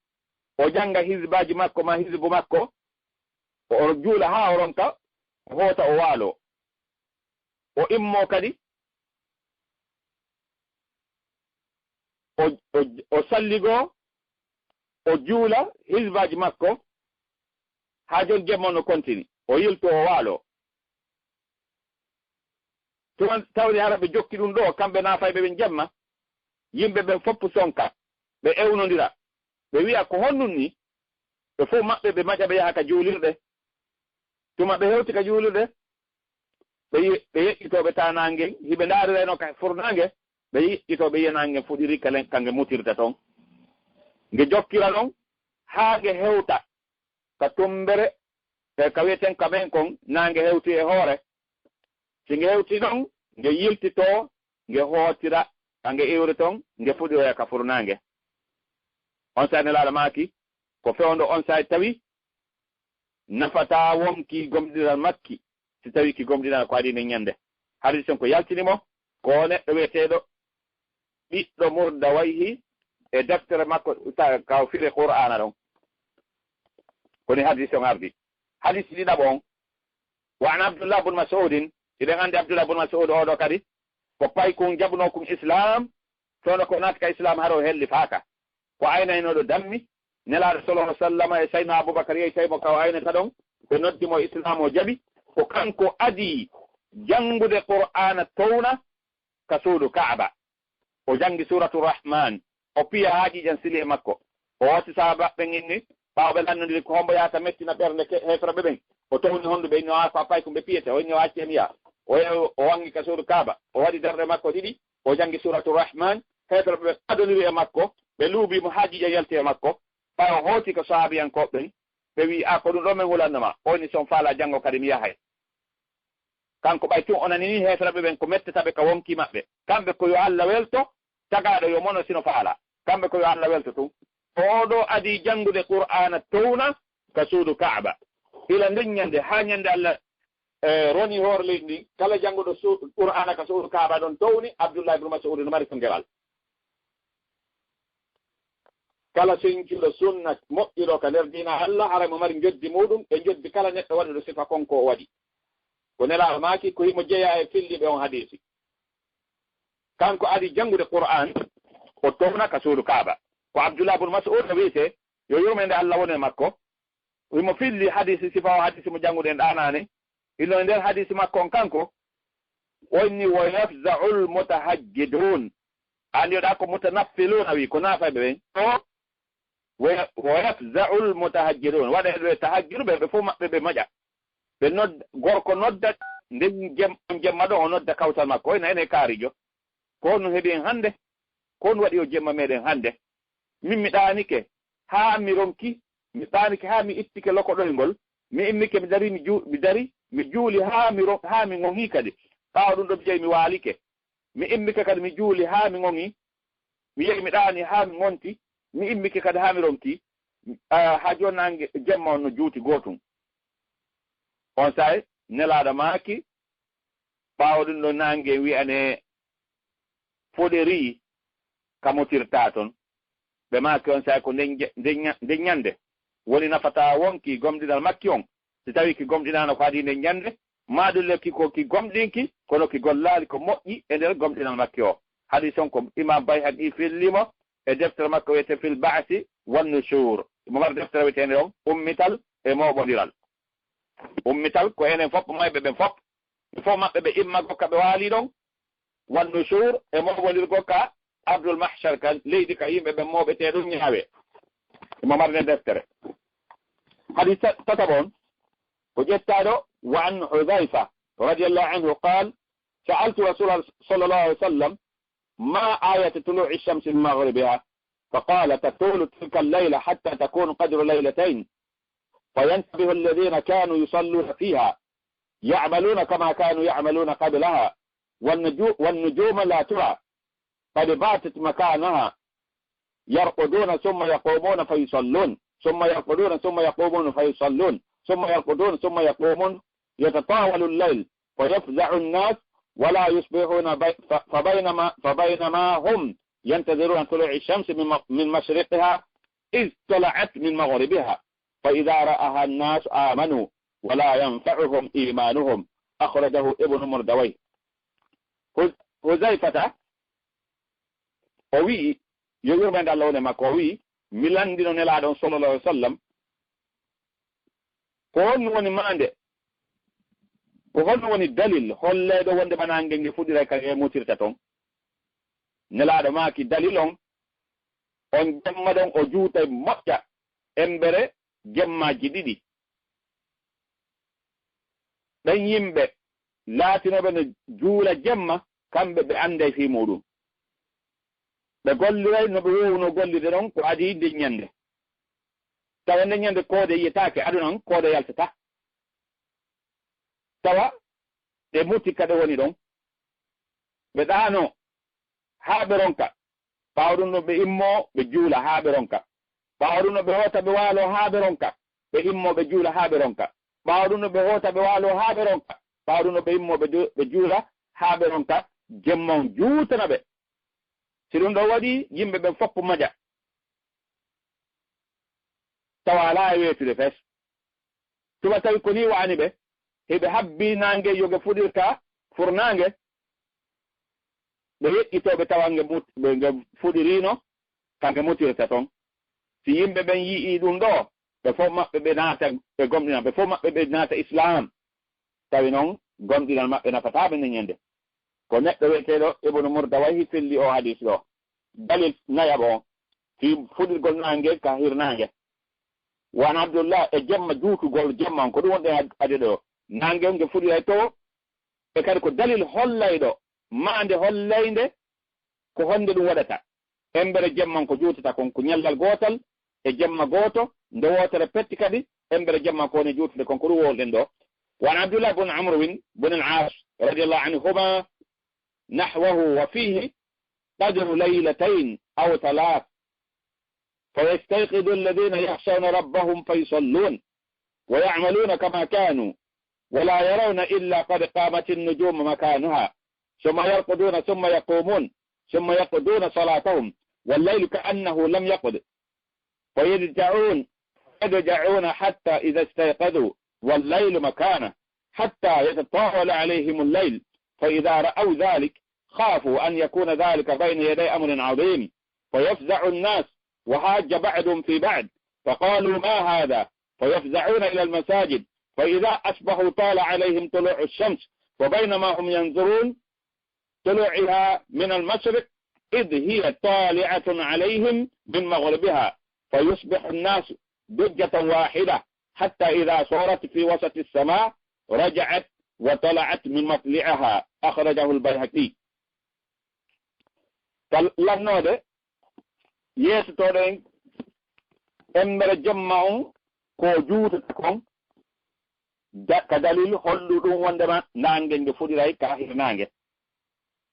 o jannga hizbaaji makko maa hizbu makko, o juula haa o ronka, o hoota o waalo. O immo kadi, o, o, o salligoo, o juula hizbaaji makko, haa jon jemma no kontini, o yilto o waalo. Tuma tawde hara ɓe jokki ɗum ɗo, kamɓe naafayɓe ɓen jemma, yimɓe ɓen foppu sonka, ɓe ewnondira, ɓe wi'a, "Ko honɗum ni?" Ɓe fof maɓɓe ɓe maƴa, ɓe yaha ka juulirɗe. Tuma ɓe hewti ka juulirɗe, ɓe ye-, ɓe yeƴƴitoo ɓe taa naange, hiɓe ndaarirayno ka furnaange, ɓe yeƴƴitoo ɓe yi'a naange fuɗiri ka len-, ka nge mutirta toon. Nge jokkira noon haa nge hewta ka tummbere, e ka wiyeten ka ɓen kon, naange hewti e hoore. Si nge hewti ɗon, nge yiltitoo, nge hootira, ka nge iwri ton, nge fuɗiroya ka furnaange. Onsay Nelaaɗo maaki, ko fewndo onsay tawi nafataa wonkii gomɗinal makki, si tawii ki gomɗinal ko adii nden ñannde. Hadiis on ko yaltini mo, ko o neɗɗo wi'eteeɗo ɓiɗɗo Murdawayhi e deftere makko ta-, ka o firi Qur'aana ɗon. Ko ni hadiis on ardi. Hadiis ɗiɗaɓo on, wa an Abdullah bun Mas'udin, hiɗen anndi Abdullah bun Mas'ud oo ɗoo kadi, ko paykun jaɓunoo kun Islaam, fewndo ko naati ka Islaam hara o hellifaaka. Ko aynaynooɗo dammi, Nelaaɗo sallallahu alaihi wasallam e Sayyidina Abubakar yehi tawi mo ka o aynata ɗon, ɓe noddi mo Islaam o jaɓi, ko kanko adii janngude Qur'aana towna ka suudu Ka'aba. O janngi Suuratu Rahmaan, o piya haa ƴiiƴan sili e makko. O wasi sahaaba ɓen inni, ɓaawo ɓe lannondiri ko hombo yahata mettina ɓernde ke-, heeferɓe ɓen. O towni hondu ɓe inni o aa ko a paykun ɓe piyete, o inni o acci en yaa. O yahi, o wanngi ka suudu Kaaba, o waɗi darɗe makko ɗiɗi, o janngi Suuratul Rahmaan, heeferɓe ɓe adoniri e makko, ɓe luubi mo haa ƴiiƴam yalti e makko, ɓay o hooti ko sahaabiyankooɓe ɓen, ɓe wi'i, "A, ko ɗum ɗoo men hulanno ma?" O inni, "Si on faalaa janngo kadi mi yahay." Kanko ɓay tun o nani ni heeferɓe ɓen ko mettata ɓe ka wonkii maɓɓe. Kamɓe ko yo Alla welto, tagaaɗo yo mono si no faalaa. Kamɓe ko yo Alla welto tun. Oo ɗoo adii janngude Qur'aana towna ka suudu Kaaba. Ila nden ɲande, haa ɲande Alla, eh, roni hoore leydi ndin, kala jannguɗo su-, Qur'aana ka suudu Kaaba ɗon towni, Abdullah ibn Mas'ud no mari ko ngeral. Kala sencuɗo sunna moƴƴuɗo ka nder diina Alla, haray mo mari njoddi muuɗum e njoddi kala neɗɗo waɗuɗo sifa kon ko o waɗi. Ko Nelaaɗo maaki, ko himo jeyaa e filliiɓe on hadiisi. Kanko adii janngude Qur'aan, o towna ka suudu Kaaba. Ko Abdullah ibn Mas'ud no wi'etee, yo yurmeende Alla wonu e makko. Himo filli hadiisi, sifa o hadiisi mo jannguɗen ɗaanaani. Hino e nder hadiisi makko on kanko, o inni, "Wa yafza'ul mutahajjidun." Anndi o ɗa ko mutanaffiluuna wi, ko naafayɓe ɓen. O, "Wa ya-, wa yafza'ul mutahajjidun." Waɗa e ɗo e tahajjud ɓe, ɓe fof maɓɓe ɓe moƴa. Ɓe nodda, gorko nodda, nden jem-, on jemma ɗon o nodda kawtal makko. O ina ene kaarijo. Ko honno heɓi en hannde? Ko honno waɗi o jemma meɗen hannde? Min mi ɗaanike haa mi ronki, mi ɗaanike haa mi ittike lokoɗoyngol. Mi immike mi dari, mi ju-, mi dari, mi juuli haa mi ro-, haa mi ŋoŋi kadi. Ɓaawo ɗum ɗo mi jeyi mi waalike. Mi immike kadi mi juuli haa mi ŋoŋi. Mi yehi mi ɗaani haa mi ŋonti. Mi immike kadi haa mi ronki. Ah, haa jooni naange jemma on no juuti gootum. On saay Nelaaɗo maaki, ɓaawo ɗum ɗo naange wi'ane foɗeri ka motirta ton. Ɓe maaki on saay ko nden je-, nden ɲa-, nden ɲande woni nafata won ki gomɗinal makki on. Si tawi ki gomɗinaano ko adii nden ɲande, maa ɗum le ki ko ki gomɗinki, kono ki gollaali ko moƴƴi e nder gomɗinal makki o. Hadiis on ko Imaam Bayhaqi fillii mo e deftere makko wi'etee Fil Ba'si wan Nushur. Himo mari deftere wi'eteende on Ummital e Mooɓondiral. Ummital ko enen fof, mayɓe ɓen fof. Ɓe fof maɓɓe ɓe imma gokka ɓe waali ɗon. Wan Nushur e mooɓondirgol ka Ardul Mahshar, ka leydi ka yimɓe ɓen mooɓetee ɗon ɲaawe. Himo mari nden deftere. Hadiis ta-, tataɓo on, ko ƴettaaɗo wa an Hudhayfa radiyallahu anhu qaal, sa'altu Rasulallah sallallahu alayhi wa sallam, ma ayatu tulu'i shamsi min maghribiha? Faqala, tatulu tilka al-layla hatta takunu qadru laylatayn. فينتبه الذين كانوا يصلون فيها يعملون كما كانوا يعملون قبلها والنجو-، والنجوم لا ترى قد باتت مكانها يرقدون ثم يقومون فيصلون ثم يرقدون ثم يقومون فيصلون ثم يرقدون ثم يقومون يتطاول الليل فيفزع الناس ولا يصبحون بي-، ف-، فبينما، فبينما هم ينتظرون طلوع الشمس من م-، من مشرقها إذ طلعت من مغربها فإذا رآها الناس آمنوا ولا ينفعهم إيمانهم. أخرجه ابن مردويه. Huz-, Huzayfata, o wi'i, yo yurmeende Allah wone makko, o wi'i, mi lanndino Nelaaɗo on sallallahu alaihi wasallam, ko honno woni maande, ko honno woni dalil holleeɗo wonde bana ngel nge fuɗiray ka nge mutirta ton? Nelaaɗo maaki, dalil on, on jemma ɗon o juutay moƴƴa embere jemmaaji ɗiɗi. Ɓen yimɓe laatinooɓe no juula jemma, kamɓe ɓe annday fii muuɗum. Ɓe golliray no ɓe woowunoo gollirde ɗon ko adii nden ɲande. Tawa nden ɲande koode yiyetaake, aduna on koode yaltataa. Tawa ɓe muti ka ɓe woni ɗon. Ɓe ɗaanoo haa ɓe ronka. Ɓaawo ɗum ɗon ɓe immoo ɓe juula haa ɓe ronka. Ɓaawo ɗum ɗon ɓe hoota ɓe waaloo haa ɓe ronka. Ɓe immoo ɓe juula haa ɓe ronka. Ɓaawo ɗum ɗon ɓe hoota ɓe waaloo haa ɓe ronka. Ɓaawo ɗum ɗon ɓe immoo ɓe ju-, ɓe juula haa ɓe ronka. Jemma on juutana ɓe. Si ɗum ɗon waɗii, yimɓe ɓen fof maƴa. Tawa alaa e weetude fes. Tuma tawi ko nii wa'ani ɓe, hiɓe habbii naange yo nge fuɗir ka furnaange, ɓe yeƴƴitoo ɓe tawa nge mut-, ɓe, nge fuɗiriino ka nge mutirta ton. Si yimɓe ɓen yi'ii ɗum ɗoo, ɓe fof maɓɓe ɓe naata ɓe gomɗina, ɓe fof maɓɓe ɓe naata Islaam. Tawi non gomɗinal maɓɓe nafataa ɓe nden ɲande. Ko neɗɗo wi'eteeɗo Ibnu Murdawayhi fillii oo hadiis ɗoo. Dalil nayaɓo on, fii fuɗirgol naange ka hirnaange. Wa an Abdullah, e jemma juutugol jemma on, ko ɗum wonɗen ad-, ade ɗoo. Naange on nge fuɗiray to E kadi ko dalil hollayɗo maande hollaynde ko honde ɗum waɗata. Embere jemma ko juutata kon ko ñallal gootal e jemma gooto, nde wootere petti kadi embere jemma ko woni juutude kon ko ɗum wowlɗen ɗo. وعن عبد الله بن عمرو بن العاص رضي الله عنهما نحوه وفيه قدر ليلتين أو ثلاث فيستيقظ الذين يخشون ربهم فيصلون ويعملون كما كانوا ولا يرون إلا قد قامت النجوم مكانها ثم يرقدون ثم يقومون ثم يقضون صلاتهم والليل كأنه لم يقض فيضجعون يضجعون حتى إذا استيقظوا والليل مكانه حتى يتطاول عليهم الليل فإذا رأوا ذلك خافوا أن يكون ذلك بين يدي أمر عظيم فيفزع الناس وهاج بعضهم في بعض فقالوا ما هذا فيفزعون إلى المساجد فإذا أصبحوا طال عليهم طلوع الشمس فبينما هم ينظرون طلوعها من المشرق إذ هي طالعة عليهم من مغربها فيصبح الناس ضجة واحدة حتى إذا صارت في وسط السماء رجعت وطلعت من مطلعها أخرجه البيهقي. Ka lannoode yeesotooɗo en embere jemma on ko juutata kon da- ka dalil hollu ɗum wondema naange nge fuɗiray ka hirnaange.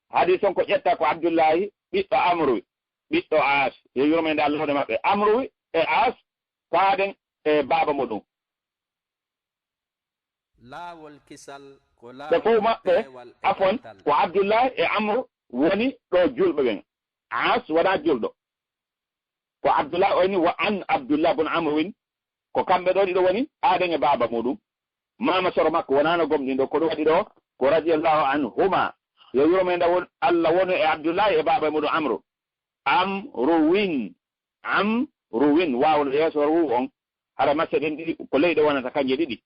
Hadis on ko ƴetta ko Abdullahi ɓiɗɗo Amru ɓiɗɗo As, yo yurmeende Allah wone maɓɓe. Amru e As paaɗen e baaba muɗum. Laawol kisal ko laawol peewal e ɓantal. Ɓe fof maɓɓe, afon, ko Abdullahi e Amru woni ɗo julɓe ɓen. As wonaa julɗo. Ko Abdullahi o inni wa an Abdullah bun Amru win. Ko kamɓe ɗo ɗiɗo woni aaden e baaba muɗum. Maama soro makko wonaano gomɗinɗo, ko ɗum waɗi ɗo ko radiyallahu anhuma. Yo yurmeende won Allah wonu e Abdullahi e baaba muɗum Amru. Amru win. Amru win. Waawno yeeso ru on. Hara macce ɗen ɗiɗi ko leyɗe wonata kanje ɗiɗi.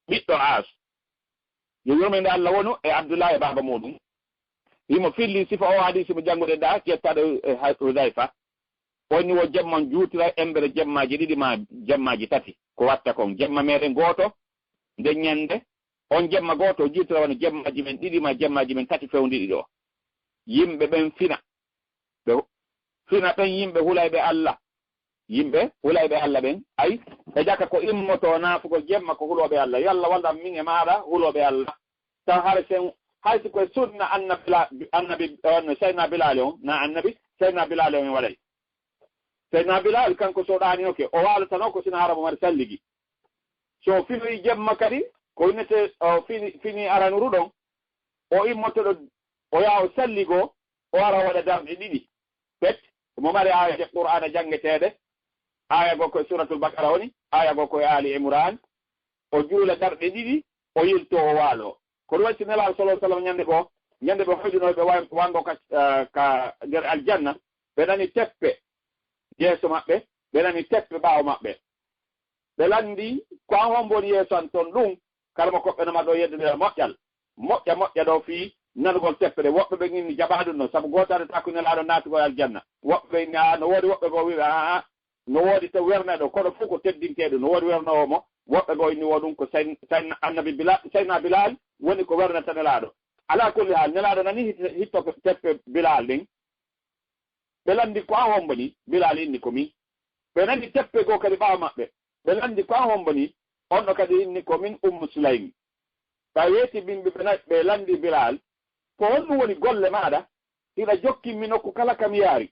Ɓiɗɗo As. Yo yurmeende Allah wonu e Abdullahi e baaba muɗum. Himo filli sifa o hadisi mo jannguɗen ɗa, ƴettaɗo e Hudayfa. On ni wo jemma on juutira embere jemmaaji ɗiɗi ma jemmaaji tati. Ko watta kon. Jemma meɗen gooto, nden ñande, on jemma gooto o juutira wano jemmaaji men ɗiɗi ma jemmaaji men tati fewndiɗi ɗo. Yimɓe ɓen fina. Ɓe fina ɓen yimɓe hulayɓe Allah. Yimɓe hulayɓe Allah ɓen, ay, e jaka ko immoto naafugol jemma ko hulooɓe Allah. Yo Allah wallan min e maaɗa hulooɓe Allah. Taw hara sen, hay si koye sunna annabi, la- annabi, on, Seydina Bilaali on, na annabi, Seydina Bilaali on e waɗay. Seydina Bilaali kanko so ɗaaninoke, o waalotano ko sina hara mo mari salligi. So finoyi jemma kadi, ko innete o fini, fini aranuru ɗon, o immoto ɗo, o yaha o salligo, o ara o waɗa darɗe ɗiɗi. Pet, mo mari aayaje Qur'aana janngeteeɗe, aaya goo ko e Suuratul Baqara woni, aaya goo ko e Aali Imraan, o juula darɗe ɗiɗi, o yiltoo o waaloo. Ko ɗum waɗi si Nelaaɗo sallallahu alaihi wasallam ñande goo, ñande ɓe hoyɗinoo ɓe wa- wanngo ka, eh, ka nder aljanna, ɓe nani teppe yeeso maɓɓe, ɓe nani teppe ɓaawo maɓɓe. Ɓe lanndi, ko an hombo woni yeeso an ton ɗum? Kala mo koɓɓe nama ɗo yeddude e moƴƴal. Moƴƴa, moƴƴa ɗo fii nanugol teppe ɗe. Woɓɓe ɓen inni jaɓaa ɗum ɗon, sabu gootaade taako Nelaaɗo naatugol aljanna. Woɓɓe ɓen inni, aa, no woodi woɓɓe goo wiiɓe, aa, aa, no woodi to werna ɗo, kono fof ko teddintee ɗum. No woodi wernoowo mo, woɓɓe goo inni wo ɗum ko Sey-, Sey-, Annabi Bila-, Seydina Bilaal woni ko wernata Nelaaɗo. Alaa kulli haal, Nelaaɗo nani hit-, hitto teppe Bilaal ɗin. Ɓe lanndi, ko an hombo ni? Bilaal inni, ko min. Ɓe nani teppe goo kadi ɓaawo maɓɓe. Ɓe lanndi, ko an hombo ni? On ɗo kadi inni, ko min Ummu Sulaym. Ɓay weeti min ɓe, ɓe na-, ɓe lanndi Bilaal, ko honɗum woni golle maaɗa? Hiɗa jokkin mi nokku kala ka mi yaari.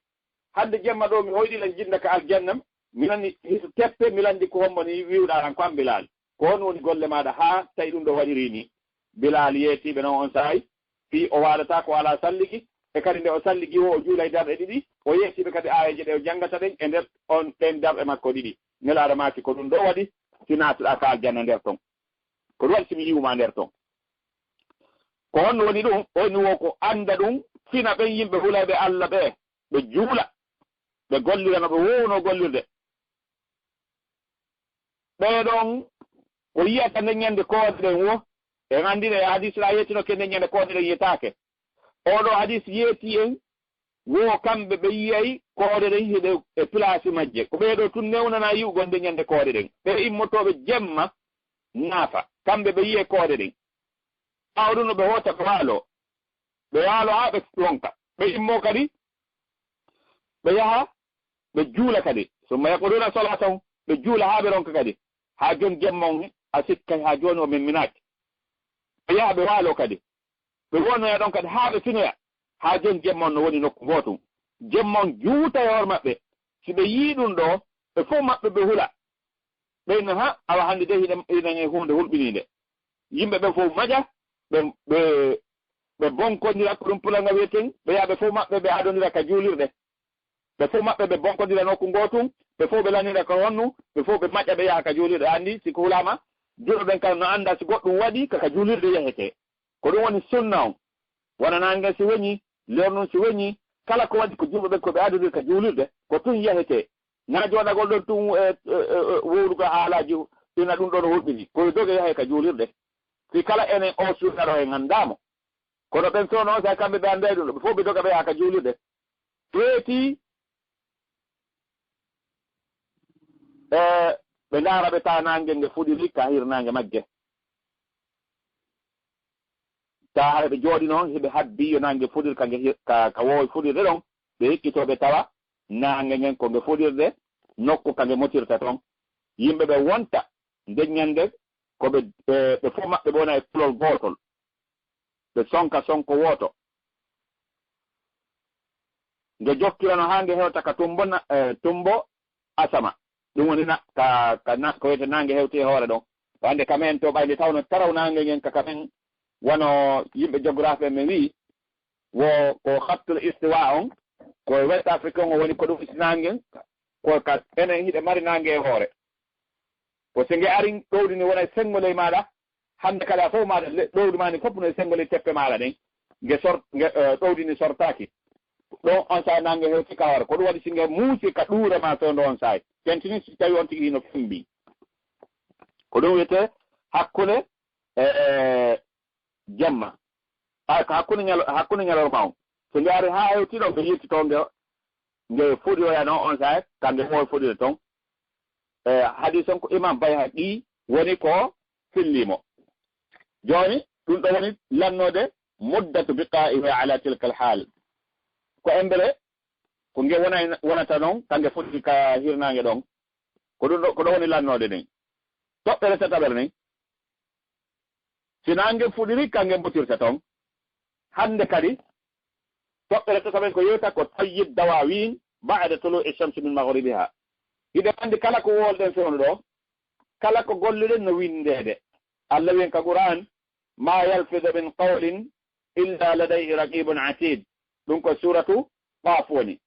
Hannde jemma ɗo mi hoyɗi lan jinnda ka aljanna, mi nani hito teppe, mi lanndi ko hombo ni wi'uɗaa lan ko an Bilaal. Ko honɗum woni golle maaɗa haa tawi ɗum ɗo waɗirii nii? Bilaal yeetii ɓe non on saa'i, fii o waalataa ko alaa salligi, e kadi nde o salligi woo, o juulay darɗe ɗiɗi, o yeetii ɓe kadi aayeeje ɗe o janngata ɗen e nder on, ɗen darɗe makko ɗiɗi. Nelaaɗo maaki, ko ɗum ɗo waɗi si naatuɗaa ka aljanna nder ton. Ko ɗum waɗi si mi yi'u maa nder ton. Ko honɗum woni ɗum? O inni woo ko annda ɗum, fina ɓen yimɓe hulayɓe Alla ɓee, ɓe juula, ɓe gollira no ɓe woowunoo gollirde. Ɓee ɗon ko yi'ata nden ñande koode ɗen wo, en anndino e hadiis ɗaa yeetino ke nden ñande koode ɗen yi'etaake. Oo ɗoo hadiis yeetii en wo kamɓe ɓe yi'ay koode ɗen hiɗe e pilaasi majje. Ko ɓee ɗoo tun newnanaa yi'ugol nden ñande koode ɗen. Ɓee immotooɓe jemma naafa, kamɓe ɓe yi'ay koode ɗen. Ɓaawo ɗum no ɓe hoota ɓe waalo. Ɓe waalo haa ɓe ronka. Ɓe immoo kadi, ɓe yaha, ɓe juula kadi. Summa yaqduna salatahum, ɓe juula haa ɓe ronka kadi. Haa jooni jemma on, a sikkay haa jooni o memminaaki. Ɓe yaha ɓe waalo kadi. Ɓe wonoya ɗon kadi haa ɓe finoya. Haa jooni jemma on no woni nokku gootum. Jemma on juuta e hoore maɓɓe. Si ɓe yii ɗum ɗoo, ɓe fof maɓɓe ɓe hula. Ɓe inna, ha, awa hannde de hiɗen, hiɗen e huunde hulɓiniinde. Yimɓe ɓen fof maƴa, ɓe, ɓe, ɓe bonkondira, ko ɗum pulanga wiyeten, ɓe yaha ɓe fof maɓɓe ɓe adondira ka juulirɗe. Ɓe fof maɓɓe ɓe bonkondira nokku ngootun, ɓe fof ɓe lanira ka honnu, ɓe fof ɓe maƴƴa ɓe yaha ka juulirɗe. Anndi, si ko hulaama, juulɓe ɓen kala no annda si goɗɗum waɗi, ka, ka juulirde yahetee. Ko ɗum woni sunna on. Wona naange si weñi, lewru ndun si weñi, kala ko waɗi ko juulɓe ɓen ko ɓe adondiri ka juulirde, ko tun yahetee. Na jooɗagol ɗon tun e, e, e, e wowlugol haalaaji, ina ɗum ɗon hulɓini. Ko e doge yahay ka juulirɗe. Si kala enen o suuɗaro en anndaamo. Kono ɓen soono on, sa kamɓe ɓe annday ɗum ɗo, ɓe fof ɓe doga ɓe yaha ka juulirɗe. Feeti, e, ɓe ndaara ɓe tawa naange nge fuɗiri ka hirnaange magge. Tawa hara ɓe jooɗino, hiɓe habbi yo naange fuɗir ka nge hir-, ka, ka woowi fuɗirde ɗon. Ɓe hikkitoo ɓe tawa naange ngen ko nge fuɗirde nokku ka nge motirta ton. Yimɓe ɓe wonta nden ñande ko ɓe, ɓe, ɓe fof maɓɓe ɓe wona e kulol gootol. Ɓe sonka sonko wooto. Nge jokkirano haa nge hewta ka tumbo na-, eh, tumbo asama. Ɗum woni na-, ka, ka na-, ko wiyete naange hewti e hoore ɗon. Ko hannde kamen to ɓay nde tawno taraw naange ngen ka kamen wano yimɓe géographie ɓe wi'i, wo ko khattul istiwa on, ko e West Africa on o woni ko ɗum isi naange ngen, ko ka enen hiɗe mari naange e hoore. Ko si nge ari ɗowdi ni wona e senngo ley maaɗa, hannde kadi a fof maaɗa le-, ɗowdi maa ni fof no e senngo ley teppe maaɗa ɗen, nge sor-, nge, eh, ɗowdi ni sortaaki. Ɗon on saay naange hewti ka hoore. Ko ɗum waɗi si nge muusi ka ɗuure ma fewndo on saay. Tentini si tawi on tigi hino fembi. Ko ɗum wiyete hakkunde, eh, jemma. Ay, ko hakkunde ñalo-, hakkunde ñalorma on. So nge ari haa hewti ɗon, nge yilti toon, nge, nge fuɗiroya noon on saay, ka nge woowi fuɗirde toon. E, hadiis on ko Imam Bayhaqi woni ko fillii mo. Jooni, ɗum ɗo woni lannoode muddatu biqaa'ihi ala tilka al haal. Ko embere, ko nge wona-, wonata noon, ka nge fuɗiri ka hirnaange ɗon. Ko ɗum ɗo, ko ɗo woni lannoode nden. Toɓɓere tataɓere nden. Si naange fuɗiri, ka nge mbotirta toon. Hannde kadi, toɓɓere tataɓere ko yewta ko tayyib dawawin ba'da tulu'i shamsi min maghribiha. Hiɗen anndi kala ko wowluɗen fewndo ɗo, kala ko golluɗen no winndeede. Allah wiyen ka Qur'an, "Ma yalfidu min qawlin illa ladayhi raqibun atid." Ɗum ko suratu Qaf woni.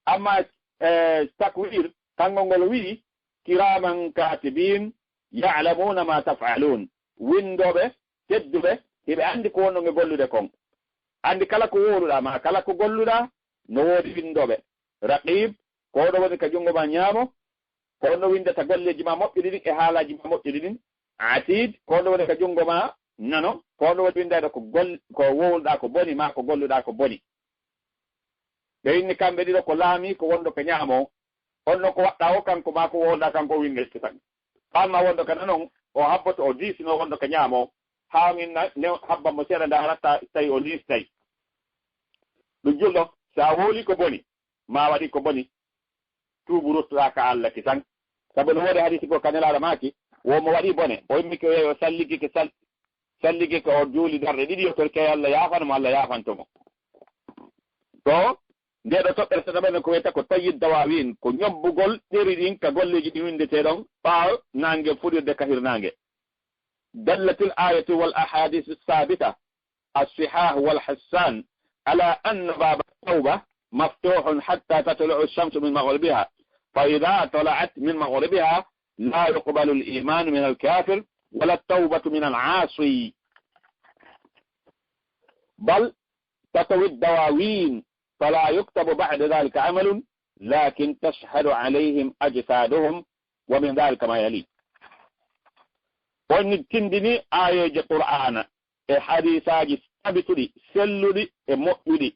Amma, eh, Takwir, kanngol ngol wi'i, "Kiraman katibin, ya'lamuna ma taf'alun." Winndooɓe, tedduɓe, hiɓe anndi ko wonno nge gollude kon. Anndi kala ko wowluɗaa, ma kala ko golluɗaa, no woodi winndooɓe. Raqib, ko ɗo woni ka junngo ma ñaamo, ko on no winndata golleeji ma moƴƴuɗi ɗin e haalaaji ma moƴƴuɗi ɗin. Atid, ko on no woni ka junngo ma nano, ko on no woni winndayɗo ko gol-, ko wowluɗaa ko boni, ma ko golluɗaa ko boni. Ɓe inni kamɓe ɗiɗo ko laami, ko wonɗo ka ñaamo. On no ko waɗɗaa o kanko, ma ko wowluɗaa kanko o winnde kisan. Amma wonɗo ka nano, o habboto, o diisino wonɗo ka ñaamo. Haa min na-, ne habban mo seeɗa ndaaratta tawi o liistay. Ɗum julɗo, si a wowli ko boni, ma waɗi ko boni, tuubu ruttuɗaa ka Allah kisan. Sabu no woodi hadiisi goo ka Nelaaɗo maaki, wo mo waɗi bone, o immike o yehi o salligike sal-, salligike o juuli darɗe ɗiɗi, o torike Allah yaafana mo, Allah yaafanto mo. To, nde ɗo toɓɓere tataɓere ko wiyata ko tayyib dawawin, ko ñobbugol ɗeri ɗin ka golleeji ɗi winndetee ɗon, ɓaawo naange fuɗirde ka hirnaange. Dallatil ayatu wal ahadisu sabita الصحاح والحسان على أن باب التوبة مفتوح حتى تطلع الشمس من مغربها، فإذا طلعت من مغربها لا يقبل الإيمان من الكافر ولا التوبة من العاصي، بل تطوي الدواوين فلا يكتب بعد ذلك عمل، لكن تشهد عليهم أجسادهم، ومن ذلك ما يلي. On tindini aayeeje Qur'aana e hadiisaaji tabituɗi, selluɗi e moƴƴuɗi,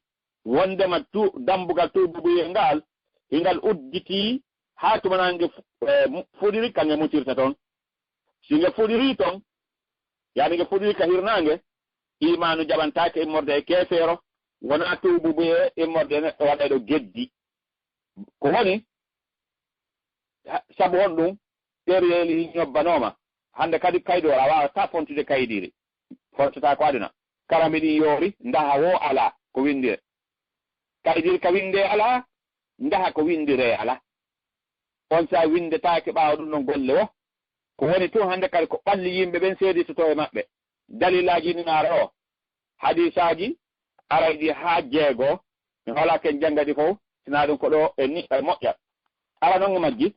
wonndema tu-, dammbugal tuububuyel ngal, hingal udditii haa tuma naange fu-, eh, mu-, fuɗiri, ka nge mutirta toon. Si nge fuɗiri toon, yaani nge fuɗiri ka hirnaange, Imaanu jaɓantaake immorde e keefeero, wonaa tuububuye immorde e neɗɗo waɗayɗo geddi. Ko woni, ha-, sabu honɗum? Ɗereeli ñobbanooma. Hannde kadi kaydoora a waawataa fontude kaydiiri. Fontataa ko aduna. Kara miɗin yoori, ndaha woo alaa ko winndire. Kaydiiri ka winndee alaa, ndaha ko winndire alaa. On saa winndetaake ɓaawo ɗum ɗon golle woo. Ko woni tun hannde kadi ko ɓalli yimɓe ɓen seeditotoo e maɓɓe. Dalilaaji ɗin ara o. Hadiisaaji aray ɗi haa jeego. Mi hoolaaki en jannga ɗi fow, sinaa ɗum ko ɗo e ni-, e moƴƴa. Ara non e majji.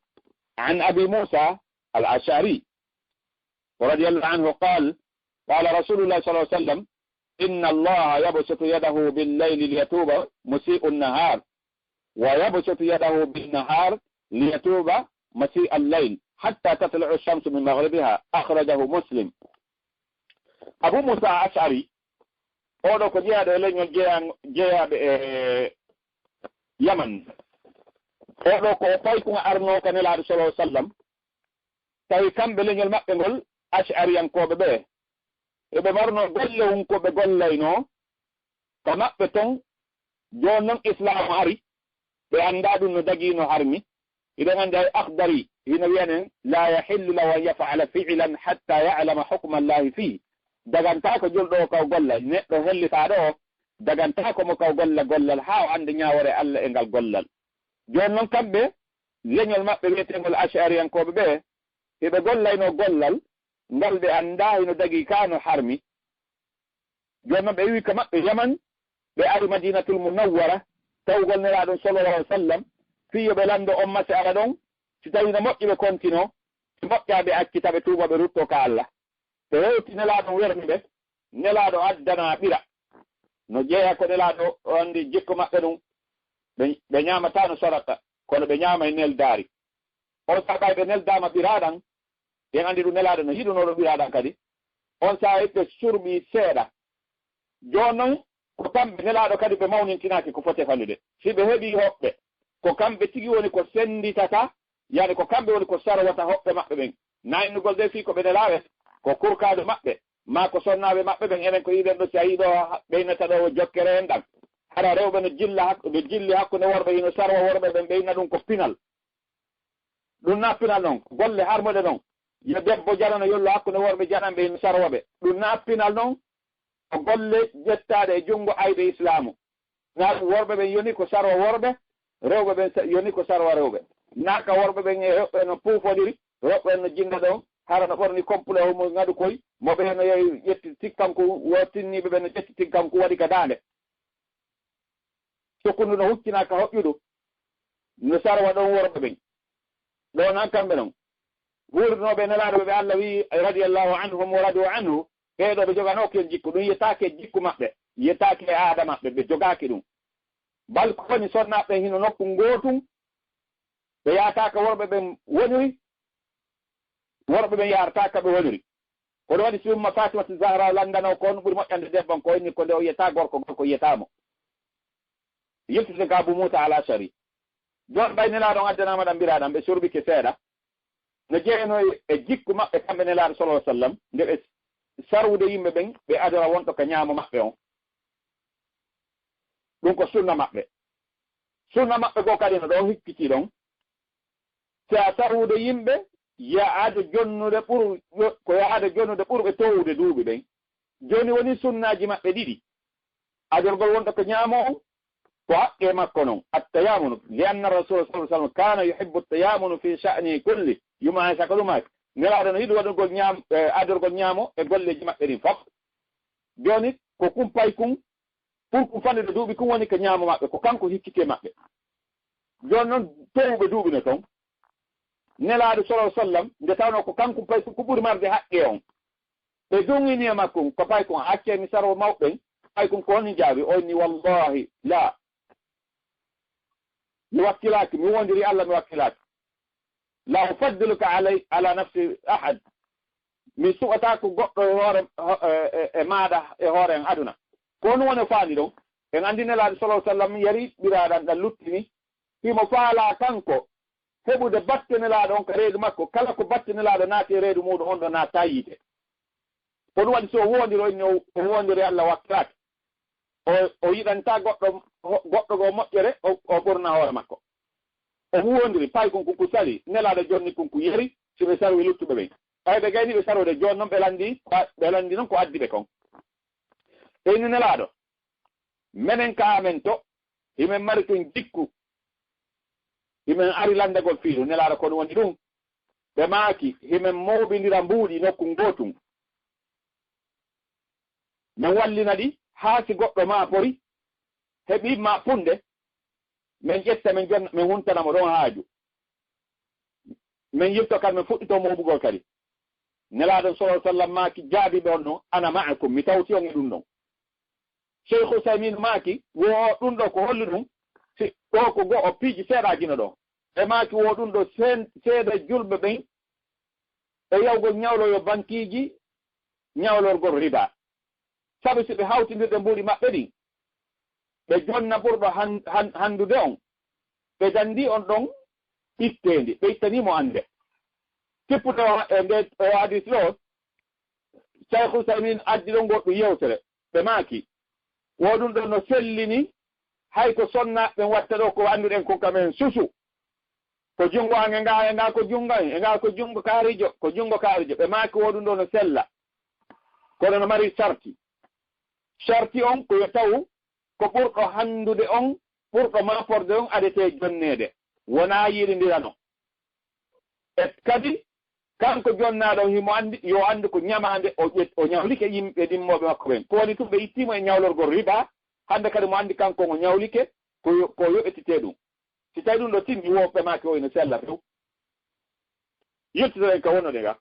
An Abi Muusa al-Ash'ari, radiyallahu anhu, qaal, qaala Rasuulullaahi sallallaahu alayhi wa sallam, inna Allaaha yabsutu yadahu bil-layli liyatuuba musii'u n-nahaar, wa yabsutu yadahu bin-nahaar liyatuuba musii'a l-layl, hattaa tatlu'a sh-shamsu min maghribihaa. Akhrajahu Muslim. Abu Muusa Ash'ari, oo ɗoo ko jeyaaɗo e leñol jeyan-, jeyaaɓe e Yaman. Oo ɗoo ko o paykun arnoo ka Nelaaɗo sallallaahu alayhi wa sallam. Tawi kamɓe leñol maɓɓe ngol, Ash'ariyankooɓe ɓee, eɓe marnoo golle hun ko ɓe gollaynoo ka maɓɓe ton. Jooni non Islaamu ari, ɓe anndaa ɗum no dagii, no harmi. Hiɗen anndi hay Akhdari hino wi'anen, laa yahillu lahu an yaf'ala fi'lan hattaa ya'lama hukma Allaahi fiihi. Dagantaako julɗo o ka o golla, neɗɗo hellitaaɗo o, dagantaako mo ka o golla gollal haa o annda ñaawoore Alla e ngal gollal. Jooni non kamɓe, leñol maɓɓe wi'eteengol Ash'ariyankooɓe ɓee, hiɓe gollaynoo gollal ngal ɓe anndaa hino dagii kaa no harmi. Jooni non ɓe iwi ka maɓɓe Yaman, ɓe ari Madiinatul Munawwara, tawugol Nelaaɗo on sallallaahu alayhi wa sallam, fii yo ɓe lanndo on mas'ala ɗon, si tawii no moƴƴi ɓe kontinoo, si moƴƴaa ɓe accita, ɓe tuuba, ɓe ruttoo ka Alla. Ɓe hewti Nelaaɗo on werni ɓe, Nelaaɗo addana ɓira. No jeyaa ko Nelaaɗo o anndi jikku maɓɓe ɗum, ɓe, ɓe ñaamataano sadaka, kono ɓe ñaamay neldaari. On sahaa ɓay ɓe neldaama ɓiraaɗan, en anndi ɗum Nelaaɗo no yiɗunoo ɗum ɓiraaɗan kadi. On sahaa ɓe surɓi seeɗa. Jooni non, ko kamɓe Nelaaɗo kadi ɓe mawnintinaaki ko foti e falude. Si ɓe heɓii hoɓɓe, ko kamɓe tigi woni ko sennditata, yani ko kamɓe woni ko sarwata hoɓɓe maɓɓe ɓen. Naa innugol ɓe fii ko ɓe nelaaɓe, ko kurkaaɓe maɓɓe, maa ko sonnaaɓe maɓɓe ɓen, enen ko yiɗen ɗo, si a yii ɗo ɓeynata ɗo jokkere en ɗan. Hara rewɓe no jilla hak-, no jilli hakkunde worɓe, hino sarwa worɓe ɓen, ɓeyna ɗum ko pinal. Ɗum naa pinal non, ko golle harmuɗe non. Yo debbo janano yollo hakkunde worɓe jananɓe, hino sarwa ɓe. Ɗum naa pinal non, ko golle ƴettaaɗe e junngo ayɓe Islaamu. Naa ɗum worɓe ɓen yoni ko sarwa worɓe, rewɓe ɓen sa-, yoni ko sarwa rewɓe. Naa ka worɓe ɓen e rewɓe no puufodiri, rewɓe ɓen no jinna ɗon, hara no ɓorni complet o mo ngaɗu koy, mo ɓe no yehi ƴetti tikkanku, wo tinniiɓe ɓen no ƴetti tikkanku waɗi ka daande. Sukkundu no huccina ka hoƴƴudu, no sarwa ɗon worɓe ɓen. Ɗo nan kamɓe non. Wuurnooɓe Nelaaɗo ɓe Alla wi'i, radiyallahu anhum wa radu anhu, ɓee ɗoo ɓe joganooki on jikku, ɗum yetaaki e jikku maɓɓe, yetaaki e aada maɓɓe, ɓe jogaaki ɗum. Bal ko woni sonnaaɓe ɓen hino nokku ngootun, ɓe yaataaka worɓe ɓen woniri, worɓe ɓen yaartaaka ɓe woniri. Ko ɗum waɗi si Umma Fatimatu Zahra lanndano ko on ɓuri moƴƴande debbo on, ko inni ko nde o yiyata gorko, gorko yiyata mo. Yiltitude ka Abu Muusa al Ashari. Jooni ɓay Nelaaɗo on addanaama ɗan mbiraaɗan, ɓe surbike seeɗa. No jeyanoo e jikku maɓɓe kamɓe Nelaaɗo sallallahu alaihi wasallam, nde ɓe sarwude yimɓe ɓen, ɓe adora wonɗo ka ñaamo maɓɓe on. Ɗum ko sunna maɓɓe. Sunna maɓɓe goo kadi no ɗo hikkiti ɗon. Si a sarwude yimɓe, yaade jonnude ɓur-, ko yaade jonnude ɓurɓe towude duuɓi ɓen. Jooni woni sunnaaji maɓɓe ɗiɗi. Adorgol wonɗo ko ñaamo on, ko haqqe makko non. Attayamunu, li anna Rasul sallallahu alaihi wasallam kana yuhibbu attayamunu fi sha'ni kulli. Yumma Aisha ko ɗum haaki. Nelaaɗo no yiɗi waɗugol ñaam-, eh, adorgol ñaamo e golleeji maɓɓe ɗin fof. Jooni ko kumpay kun, pour kun fannude duuɓi kun woni ko ñaamo maɓɓe, ko kanko hikkiti e maɓɓe. Jooni non towuɓe duuɓi no ton. Nelaaɗo sallallahu alaihi wasallam, nde tawnoo ko kanko pay ko ɓuri marde haqqe on. Ɓe duŋini e makko, ko pay kon, "Accee mi sarwo mawɓe ɓen." Pay kon ko honni jaabi? O inni, "Wallahi, la. Mi wakkilaaki, mi wondiri Allah, mi wakkilaaki. La ufaddiluka alay-, ala nafsi ahad. Mi suɓataako goɗɗo e hoore, ho-, e, e, e maaɗa e hoore an aduna." Ko honɗum woni o faandi ɗon? En anndi Nelaaɗo sallallahu alaihi wasallam yari ɓiraaɗan ɗan luttini. Himo faalaa kanko heɓude batte Nelaaɗo on ka reedu makko, kala ko batte Nelaaɗo naati e reedu muuɗum, on ɗon naatataa yiite. Ko ɗum waɗi so o woondiri, o inni o, o woondiri Allah wakkilaki. O, o yiɗanta goɗɗo, ho-, goɗɗo goo moƴƴere, o, o ɓurna hoore makko. O woondiri, paykun kun ku sali, Nelaaɗo jonni kun ku yeri, si ɓe sarwi luttuɓe ɓen. Ɓay ɓe gayni ɓe sarwude, jooni non ɓe lanndii, ɓe lanndii non ko addi ɓe kon. Ɓe inni Nelaaɗo, menen ka amen to, himen mari tun jikku, himen ari lanndagol fii ɗun. Nelaaɗo, ko ɗum woni ɗun? Ɓe maaki, himen mooɓindira mbuuɗi nokku gootun. Men wallina ɗi haa si goɗɗo maa pori, heɓi maa punde, men ƴetta, men jonna, men huntana mo ɗon haaju. Men yilto kadi, men fuɗɗito mooɓugol kadi. Nelaaɗo sallallahu alaihi wasallam maaki, jaabi ɓe on ɗon, "Ana ma'akum, mi tawti on e ɗum ɗon." Cheikh Usaymin maaki, wo ɗum ɗo ko holli ɗum, si ɗo ko go o piiji seeɗa gino ɗo. Ɓe maaki, wo ɗum ɗo seen-, seeda julɓe ɓen e yawgol ñawloyo bankiiji, ñawlorgol riba. Sabi si ɓe hawtindirde mbuuɗi maɓɓe ɗin, ɓe jonna ɓurɗo han-, han-, handude on, ɓe dandi on ɗon itteendi, ɓe ittanii mo annde. Tippude o, e nde o hadis ɗo, Cheikh Usaymin addi ɗon goɗɗum yewtere, ɓe maaki, wo ɗum ɗo no sellini, hay ko sonnaaɓe ɓen watta ɗo, ko annduɗen ko kamen susu. Ko junngo an e ngaa, e ngaa ko junngo an, e ngaa ko junngo kaarijo, ko junngo kaarijo. Ɓe maaki wo ɗum ɗo no sella. Kono no mari sarti. Sarti on ko yo taw ko ɓurɗo handude on, ɓurɗo maaporde on adetee jonneede. Wonaa yiɗindirano. E kadi, kanko jonnaaɗo on, himo anndi, yo anndu ko ñamaande o ƴet-, o ñawlike yimɓe ɗimmooɓe makko ɓen. Ko woni tun ɓe ittii mo e ñawlorgol riba, hannde kadi mo anndi kanko o ñawlike, ko yo-, ko yoɓetitee ɗum. Si tawi ɗum ɗo timmi, woɓɓe maaki o ina sella few. Yettude en ka wonnoɗen ga.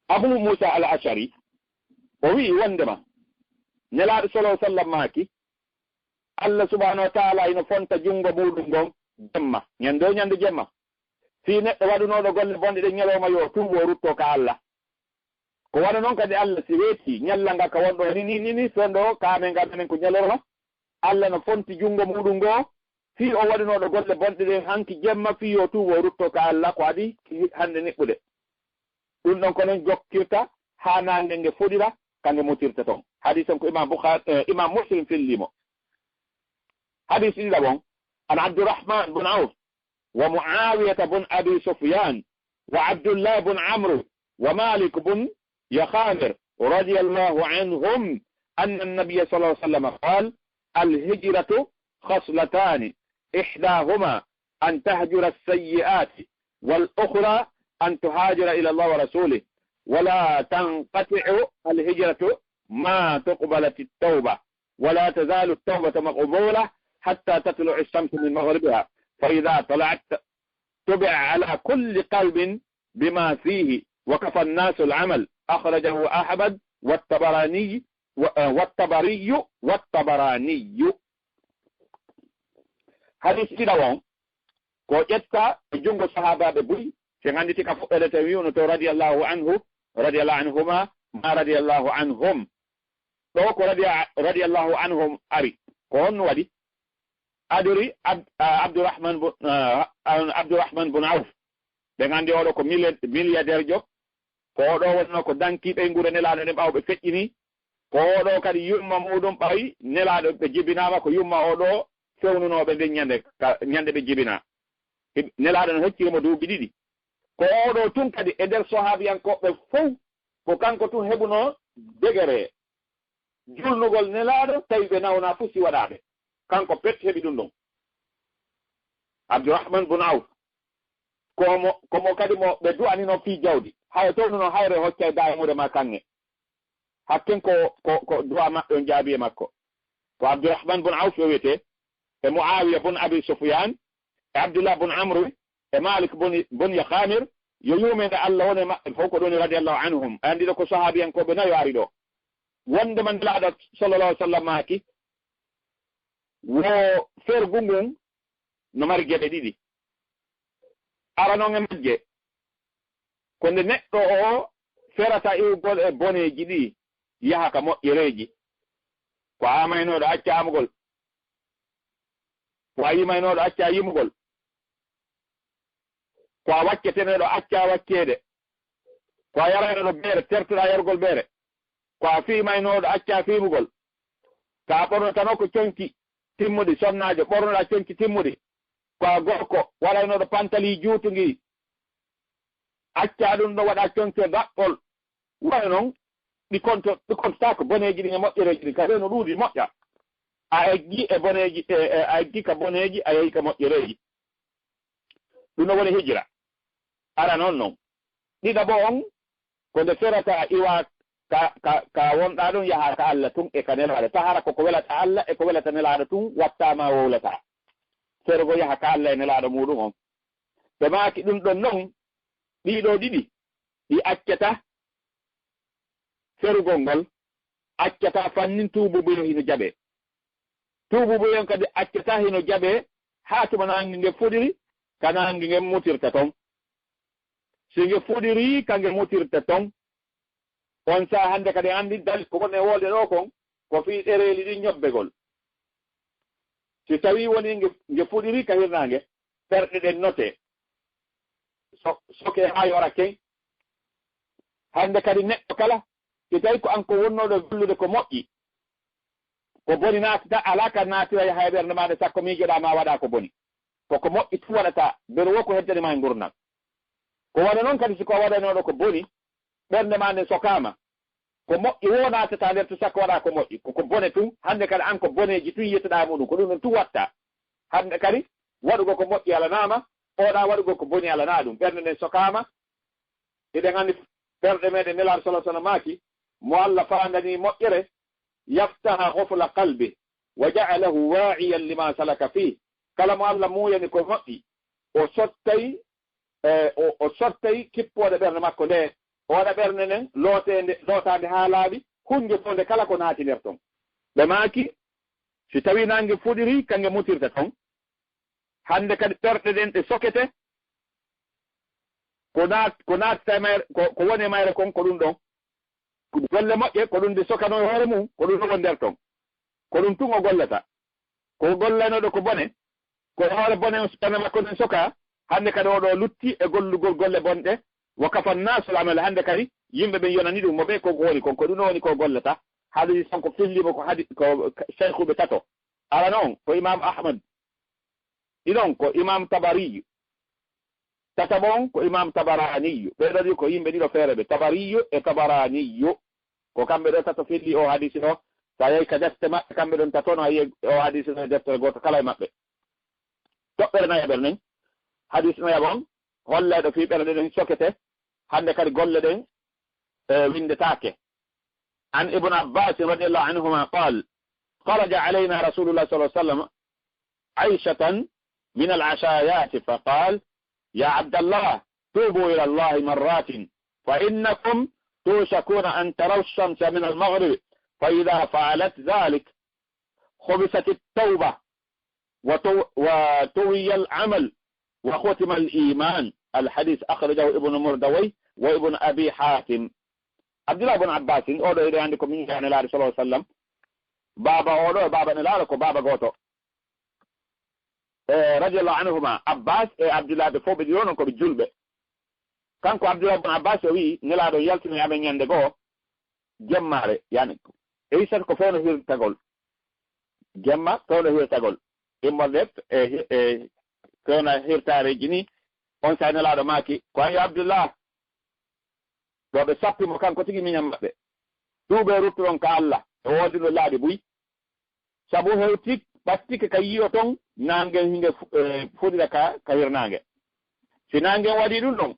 Abu Musa al-Ashari, o wi'i wondema, Nelaaɗo sallallahu alaihi wasallam maaki, Allah subhanahu wa ta'ala ino fonta junngo muuɗum ngon jemma, ñande o ñande jemma. Fii neɗɗo waɗunooɗo golle bonɗe ɗen ñalawma yo tuubo o rutto ka Allah. Ko wano non kadi Allah si weeti ñalla nga ka wonɗo ni, ni, ni, ni, fewndo ka amen nga menen ko ñalorma. Allah no fonti junngo muuɗum ngo fii o waɗunooɗo golle bonɗe ɗen hanki jemma fii yo tuubo o rutto ka Allah ko adi hannde niɓɓude. Ɗum ɗon ko non jokkirta haa naange nge fuɗira ka nge mutirta ton. Hadis on ko Imam Bukhari, eh, Imam Muslim filli mo. Hadis ɗiɗaɓo on, an Abdurrahman bun Auf wa Muawiyata bun Abi Sufyan wa Abdullah bun Amr wa Malik bun يخامر رضي الله عنهم أن النبي صلى الله عليه وسلم قال: الهجرة خصلتان، إحداهما أن تهجر السيئات، والأخرى أن تهاجر إلى الله ورسوله، ولا تنقطع الهجرة ما تقبلت التوبة، ولا تزال التوبة مقبولة حتى تطلع الشمس من مغربها، فإذا طلعت طبع على كل قلب بما فيه وكفى الناس العمل. أخرجه أحمد والطبراني و-، آه، والطبري، والطبراني. Hadis ɗiɗaɓo on, ko ƴetta e junngo sahaabaaɓe buy, si en annditi ka fuɗɗoode ten wi'uno to radiyallahu anhu, radiyallahu anhuma, ma radiyallahu anhum. Ɗo ko radiya-, radiyallahu anhum ari. Ko honno waɗi? Adori Ab-, ah, Abdurrahman bu-, ah, Abdurrahman bun Auf. Ɓen anndi oɗo ko mili-, milliardaire jo. Ko oɗo wonno ko danki ɓeynguure Nelaaɗo nden ɓaawo ɓe feƴƴini. Ko oɗo kadi yumma muɗum ɓawi Nelaaɗo ɓe jibinaama ko yumma oɗo fewnunooɓe nden ñande ka, ñande ɓe jibinaa. Hi-, Nelaaɗo no hocciri mo duuɓi ɗiɗi. Ko oɗo tun kadi e nder sohaabiyankooɓe fow ko kanko tun heɓuno degere julnugol Nelaaɗo, tawi ɓe nawna fu si waɗaaɓe. Kanko pet heɓi ɗum ɗon. Abdurrahman bun Auf, ko mo, ko mo kadi mo ɓe du'anino fii jawdi. Haya townuno hayre hoccay daamure ma kanŋe. Hakken ko, ko, ko du'a maɓɓe on jaabi e makko. Ko Abdurrahman bun Auf o wiyetee, e Muawiya bun Abi Sufyan, e Abdullah bun Amru, e Malik bun, bun Yakamir, yo yurmeende Allah won e maɓɓe fow, ko ɗum woni radiyallahu anhum. A anndi ɗo ko sahaabiyankooɓe nayo ari ɗo. Wonde man Nelaaɗo sallallahu alaihi wasallam maaki, wo fergu ngun no mari geɓe ɗiɗi. Aranon e majje, ko nde neɗɗo o ferata iwgol e boneeji ɗi, yaha ka moƴƴereeji. Ko a amaynooɗo, acca amugol. Ko a yimaynooɗo, acca yimugol. Ko a waccetenooɗo, acca wacceede. Ko a yaraynooɗo beere, tertoɗaa yargol beere. ko a fiimaynooɗo, accaa fiimugol. Ka a ɓornotanoo ko conci timmuɗi, sonnaajo, ɓornoɗaa conci timmuɗi. Ko a gorko waɗaynooɗo pantalii juutungi, accaa ɗum ɗo, waɗaa conci e daɓɓol. Wano non, ɗi konto, ɗi kontotaako boneeji ɗin e moƴƴereeji ɗin, ka ɓe no ɗuuɗi moƴƴa. A eggi e boneeji, e, e, a eggi ka boneeji, a yehi ka moƴƴereeji. Ɗum no woni hijra. Ara non non. Ɗiɗaɓo on, ko nde ferata iwa ka, ka, ka wonɗaa ɗum, yaha ka Alla tun e ka Nelaaɗo. Tahara ko ko welata Alla e ko welata Nelaaɗo tun, wattaama wowlataa. Fergo yaha ka Alla e Nelaaɗo muuɗum on. Ɓe maaki ɗum ɗon non, ɗii ɗoo ɗiɗi, ɗi accata ferugol ngol, accata fannin tuububuyen hino jaɓee. Tuububuyen kadi accata hino jaɓee haa tuma naange nge fuɗiri, ka naange ngen mutirta ton. Si nge fuɗiri, ka nge mutirta ton, on saa hannde kadi anndi dali ko woni e wolde ɗoo kon, ko fii ɗereeli ɗin ñobbegol. Si tawii woni nge, nge fuɗiri ka hirnaange, ɓerɗe ɗen notee. So, soke haa yora ken. Hannde kadi neɗɗo kala, si tawii ko an ko wonnooɗo gollude ko moƴƴi, ko boni naatata, alaa ka naatira yaha e ɓernde maa nde, sakko miijoɗaa ma waɗa ko boni. Ko ko moƴƴi tun waɗata, beru wo ko heddani ma e ngurndan. Ko wano non kadi si ko a waɗanooɗo ko boni, ɓernde maa nden sokaama, ko moƴƴi wo naatata nder tun, sakko waɗa ko moƴƴi. Ko ko bone tun, hannde kadi an ko boneeji tun yiyetoɗaa e muɗum, ko ɗum ɗon tun watta. Hannde kadi waɗugol ko moƴƴi alanaama, oɗa waɗugol ko boni alanaa ɗum. Ɓernde nden sokaama, hiɗen anndi ɓerɗe meɗen, Nelaaɗo sallallaahu alayhi wa sallam maaki, mo Alla faandani moƴƴere, yaftaha ghufla qalbi, wa ja'alahu wa'iyan lima salaka fih. Kala mo Alla muuyani ko moƴƴi, o sottay, e, o, o sottay kippoode ɓernde makko nde, o waɗa ɓernde nden looteende, lootaande haa laaɓi, hunnjotoonde kala ko naati nder ton. Ɓe maaki, si tawii naange fuɗiri, ka nge mutirta ton. Hannde kadi ɓerɗe ɗen ɗe sokete, ko naat-, ko naatata e mayre, ko, ko woni e mayre kon, ko ɗum ɗon. Golle moƴƴe, ko ɗum nde sokanoo e hoore mum, ko ɗum ɗon woni nder ton. Ko ɗum tun o gollata. Ko gollanooɗo ko bone, ko hoore bone on, ɓernde makko nden soka, hannde kadi oɗo lutti e gollugol golle bonɗe, wa kafa nnaasu l-amal, hannde kadi yimɓe ɓen yonani ɗum mo ɓe ko ko woni kon, ko ɗum o woni ko gollata. Hadiis on ko fillimo ko hadi-, ko shaykhuɓe tato. Arano on ko Imam Ahmad, ɗiɗon ko Imam Tabariyu, tataɓo on ko Imam Tabaraniyu. Ɓee ɗoo ɗiɗo ko yimɓe ɗiɗo feere ɓe, Tabariyu e Tabaraniyu. Ko kamɓe ɗoo tato filli o hadiisi ɗoo. So a yehi ka defte maɓɓe, kamɓe ɗon tato no a yi'ay o hadiisi ɗoo e deftere gooto kala e maɓɓe. Toɓɓere nayaɓere nden, hadiisi nayaɓo on, hollayɗo fii ɓerɗe ɗen sokete, hannde kadi golle ɗen, e, winndetaake. عن ابن عباس رضي الله عنهما قال: خرج علينا رسول الله صلى الله عليه وسلم عشية من العشيات فقال: يا عبد الله، توبوا إلى الله مرات، فإنكم توشكون أن تروا الشمس من المغرب، فإذا فعلت ذلك خبثت التوبة وطو-، وطوي العمل وختم الإيمان. الحديث أخرجه ابن مردويه وابن أبي حاتم. Abdullah ibn Abbas, oɗo hiɗen anndi ko min jaa Nelaaɗo sallallahu alaihi wasallam. Baaba oɗo e baaba Nelaaɗo ko baaba gooto. E, radiyallahu anhuma, Abbas e Abdullah ɓe fof ɓe ɗiɗo non ko ɓe julɓe. Kanko Abdullah ibn Abbas o wi'i, Nelaaɗo yaltini amen ñande goo, jemmaare, yani, e wisata ko fewndo hirtagol. Jemma, fewndo hirtagol. Immorde e, e fewndo hirtaareeji ni, on saa'i Nelaaɗo maaki, ko an yo Abdullah, ɗo ɓe sappi mo kanko tigi miñan maɓɓe. Tuubee ruttoɗon ka Alla, e woodino laabi buy. Sabu hewti ɓattike ka yi'oton naangen hinge fu-, e, fuɗira ka, ka hirnaange. Si naangen waɗii ɗum ɗon,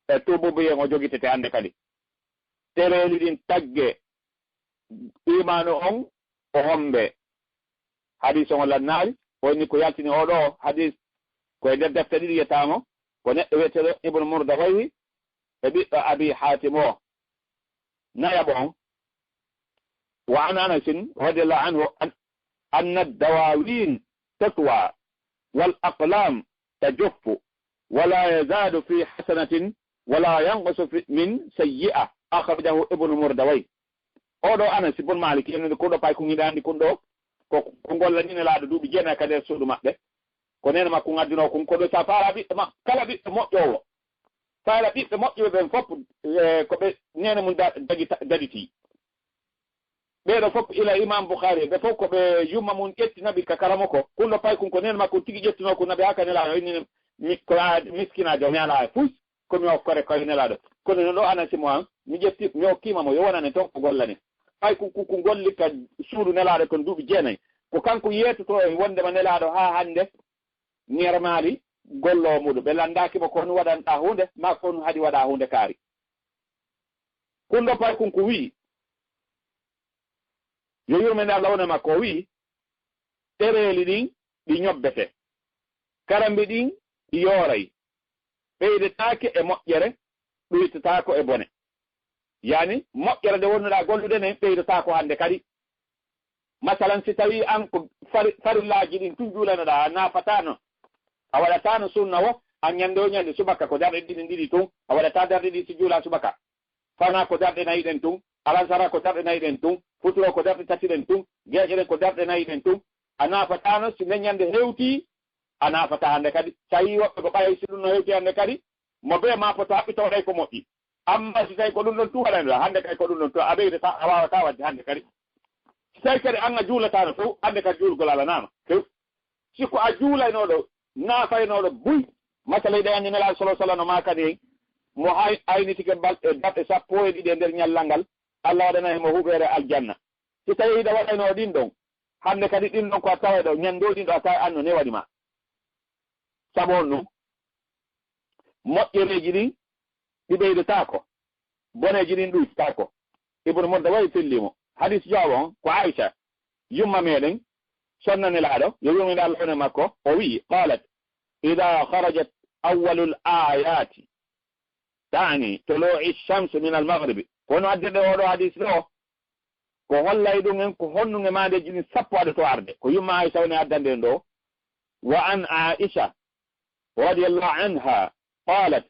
e tuububuyen o jogitete hannde kadi. Ɗereeli ɗin taggee, iimaanu on o hommbee. Hadiis on o lannaali, o inni ko yaltini oo ɗoo hadiis ko e nder defte ɗiɗi yetaamo, ko neɗɗo wi'eteeɗo Ibnu Murdawayhi e ɓiɗɗo Abii Haatim o. Nayaɓo on, وعن أنس رضي الله عنه أن، أن الدواوين تطوى والأقلام تجف ولا يزاد في حسنة ولا ينقص في، من سيئة. أخرجه ابن مردويه. Oo ɗoo Anas ibn Malik, en ko ɗoo pay ko ngiɗa anndi kun ɗoo, ko, ko gollani Nelaaɗo duuɓi jeenayi ka nder suudu maɓɓe. Ko neene makko ngadduno kun, ko ɗoo sa faala ɓiɗɗo ma-, kala ɓiɗɗo moƴƴoowo. Fayla ɓiɓɓe moƴƴuɓe ɓen fof, eh, ko ɓe neene mum da-, dagi-, daditii. Ɓee ɗoo fof ila Imam Bukhari, ɓe fof ko ɓe yumma mum ƴetti naɓi ka karamoko. Kun ɗoo pay kun ko neene makko tigi ƴettunoo kun naɓi haa ka Nelaaɗo, inni mi, ko a miskinaajo, mi alaa e fus, ko mi okkore koye Nelaaɗo. Kono no ɗoo Anasi mo an, mi ƴetti, mi okkiima mo, yo wonane toon ko gollane. Pay kun, kun, kun golli ka suudu Nelaaɗo kon duuɓi jeenayi. Ko kanko yeetotoo en wondema Nelaaɗo haa hannde, ñermaali golloowo muɗum. Ɓe lanndaaki mo ko honɗum waɗanɗaa huunde, maa ko honɗum haɗi waɗaa huunde kaari. Kun ɗoo pay kun ko wi'i, yo yurmeende Allah wone makko, o wi'i, ɗereeli ɗin ɗi ñobbete, karambi ɗin ɗi yooray, ɓeydetaake e moƴƴere, ɗuytataako e bone. Yaani, moƴƴere nde wonnuɗaa gollude nden ɓeydataako hannde kadi. Masalan, si tawii an ko fari-, farillaaji ɗin tun juulanoɗaa, a naafataano, a waɗataano sunna wo, an ñannde wo ñannde subaka ko darɗe ɗiɗi ɗiɗi tun, a waɗataa darɗe ɗiɗi si juulaa subaka. Fanaa ko darɗe nayi ɗen tun, alansara ko darɗe nayi ɗen tun, futuro ko darɗe tati ɗen tun, geeƴe ɗen ko darɗe nayi ɗen tun. A naafataano si nden ñannde hewtii, a naafataa hannde kadi. So a yii woɓɓe ko ɓay si ɗum no hewtii hannde kadi, mo bee maa poto haɓɓitoo ɗay ko moƴƴi. Amma si tawi ko ɗum ɗon tun waɗanɗaa, hannde kay ko ɗum ɗon tun, a ɓeydataa, a waawataa waɗde hannde kadi. Si tawi kadi an a juulataano few, hannde kadi juulgol alanaama few. Si ko a juulaynooɗo, naafaynooɗo buy, masala hiɗen anndi Nelaaɗo sallallahu alaihi wasallam no maakani en, mo hay-, aynitike balɗe, darɗe sappo e ɗiɗi e nder ñallal ngal, Allah waɗanay mo huɓeere aljanna. Si tawi hiɗa waɗaynoo ɗin ɗon, hannde kadi ɗin ɗon ko a taway ɗo, ñande o ɗin ɗo a taway an no newani ma. Sabu honɗum? Moƴƴereeji ɗin ɗi ɓeydotaako, boneeji ɗin ɗuytaako. Ibnu Murdawayh fillii mo. Hadiis joowo on ko Aisha, yumma meɗen, sonna Nelaaɗo, yo yurmeende Allah wone makko, o wi'i, qaalat, "Idaa kharajat awwalul aayaati, ta'ni tuluu'i shamsi minal maghribi." Kono addude oo ɗoo hadiis ɗoo, ko hollay ɗum en ko honɗum e maandeeji ɗin sappo adotoo arde. Ko yumma Aisha woni addande en ɗoo. Wa an Aisha radiyallahu anha qaalat,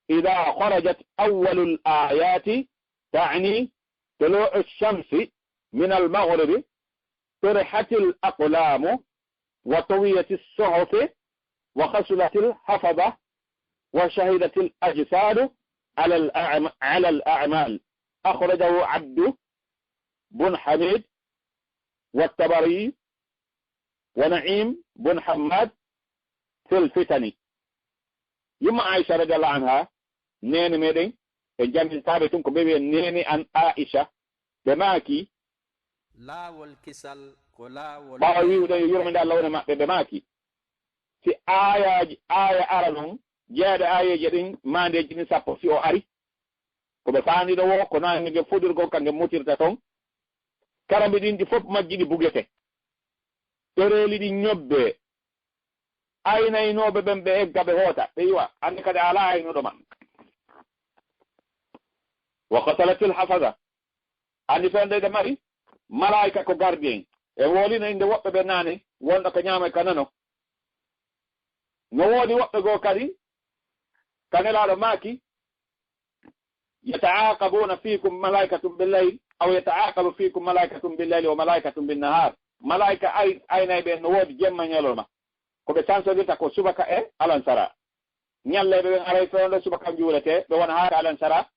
"Idaa kharajat awwalul aayaati, ta'ni tuluu'u shamsi minal maghribi, turihatil aqlaamu, wa tuwiyatis suhufu, wa khushiyatil hafadha, wa shahidatil ajsaadu alal a'ma-, alal a'maal." Akhrajahu Abdu bun Hamid wa Tabari wa Na'im bun Hammad fil Fitani. Yumma Aisha radiyallahu anha, neene meɗen, e janngintaaɓe tun ko ɓe wi'a neene an Aisha, ɓe maaki, laawol kisal ko laawol ɓaawo wi'uɗen yo yurmeende Allah wone maɓɓe, ɓe maaki, si aayaaji, aaya ara non, jeyaɗe aayeeje ɗin, maandeeji ɗin sappo, si o ari, ko ɓe faandiɗo wo, ko no nge fodirgol ka nge mutirta ton. Karambi ɗin ɗi fof majji ɗi bugete. Ɗereeli ɗin ñobbe. Aynaynooɓe ɓen ɓe egga ɓe hoota. Ɓe yiwa. Anndi kadi a alaa aynuɗo ma. Wa qatalatil hafaza. Anndi fewndo ɗe mari. Malaa'ika ko gardien. E wolino innde woɓɓe ɓe naane. Wonɗo ka ñaamo e ka nano. No woodi woɓɓe goo kadi. Ka Nelaaɗo maaki. Yata'aqabuna fikum malaikatun bil layl, aw yata'aqabu fikum malaikatun bil layli wa malaikatun bin nahar. Malaika ay-, aynayɓe en no woodi jemma e ñalorma. Ko ɓe sansodirta ko subaka e alansara. Ñalleeɓe ɓen aray fewndo subaka juulete, ɓe wona haa ka alansara.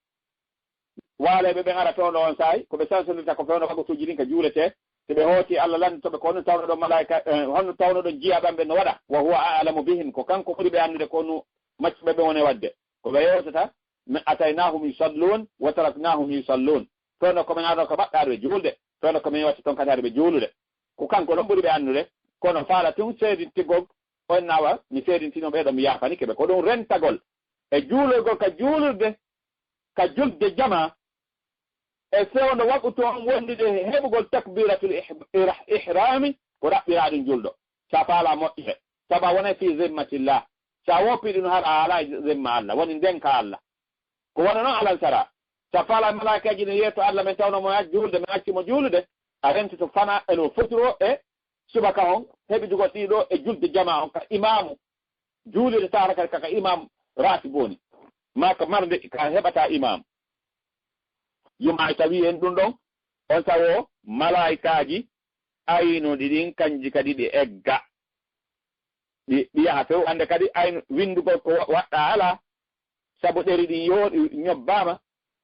Waaleeɓe ɓen ara fewndo on saay, ko ɓe sansodirta ko fewndo waktuuji ɗin ka juulete. Si ɓe hooti, Allah lanndoto ɓe ko honno tawno ɗon malaika, eh, honno tawno ɗon jiyaaɓe am ɓen no waɗa. Wa huwa a'lamu bihim, ko kanko ɓuri ɓe anndude ko honno maccuɓe ɓen woni waɗde. Ko ɓe yewtata, mi ataynahum yusallun wa taraknahum yusallun. Fewndo ko min arata ko maɓɓe aɗa ɓe juulde. Fewndo ko min watta ton kadi aɗa ɓe juulude. Ko kanko ɗon ɓuri ɓe anndude. Kono faala tun seedintigol, on nawa mi seedintino ɓe ɗon mi yaafanike ɓe. Ko ɗum rentagol e juulorgol ka juulirde, ka julde jama, e fewndo waqutu on wondude e heɓugol takbiratul ih-, ih-, ihrami, ko ɗaɓɓiraa ɗum julɗo. Sa faala moƴƴere. Sabu a wonay fi zimmatillah. Sa woppi ɗum har a alaa zimma Allah, woni ndenka Allah. Ko wona noon alansara. Sa faala malaikaaji ne yeeto Allah, min tawno mo acci juulde, min acci mo juulude, a rentoto fana e no fotiro e subaka on, heɓidugol ɗiɗo e julde jama on ka imaamu. Juulirde taara kadi kaka imam ratib woni, maa ka marde ka heɓata imam. Yumma Aisha wi'i en ɗum ɗon, on tawo malaa'ikaaji aynuɗi ɗin kanji kadi ɗi egga. Ɗi, ɗi yaha few, hannde kadi aynu, winndugol ko wa-, waɗɗa alaa. sabu ɗeri ɗin yooɗi, ñobbaama,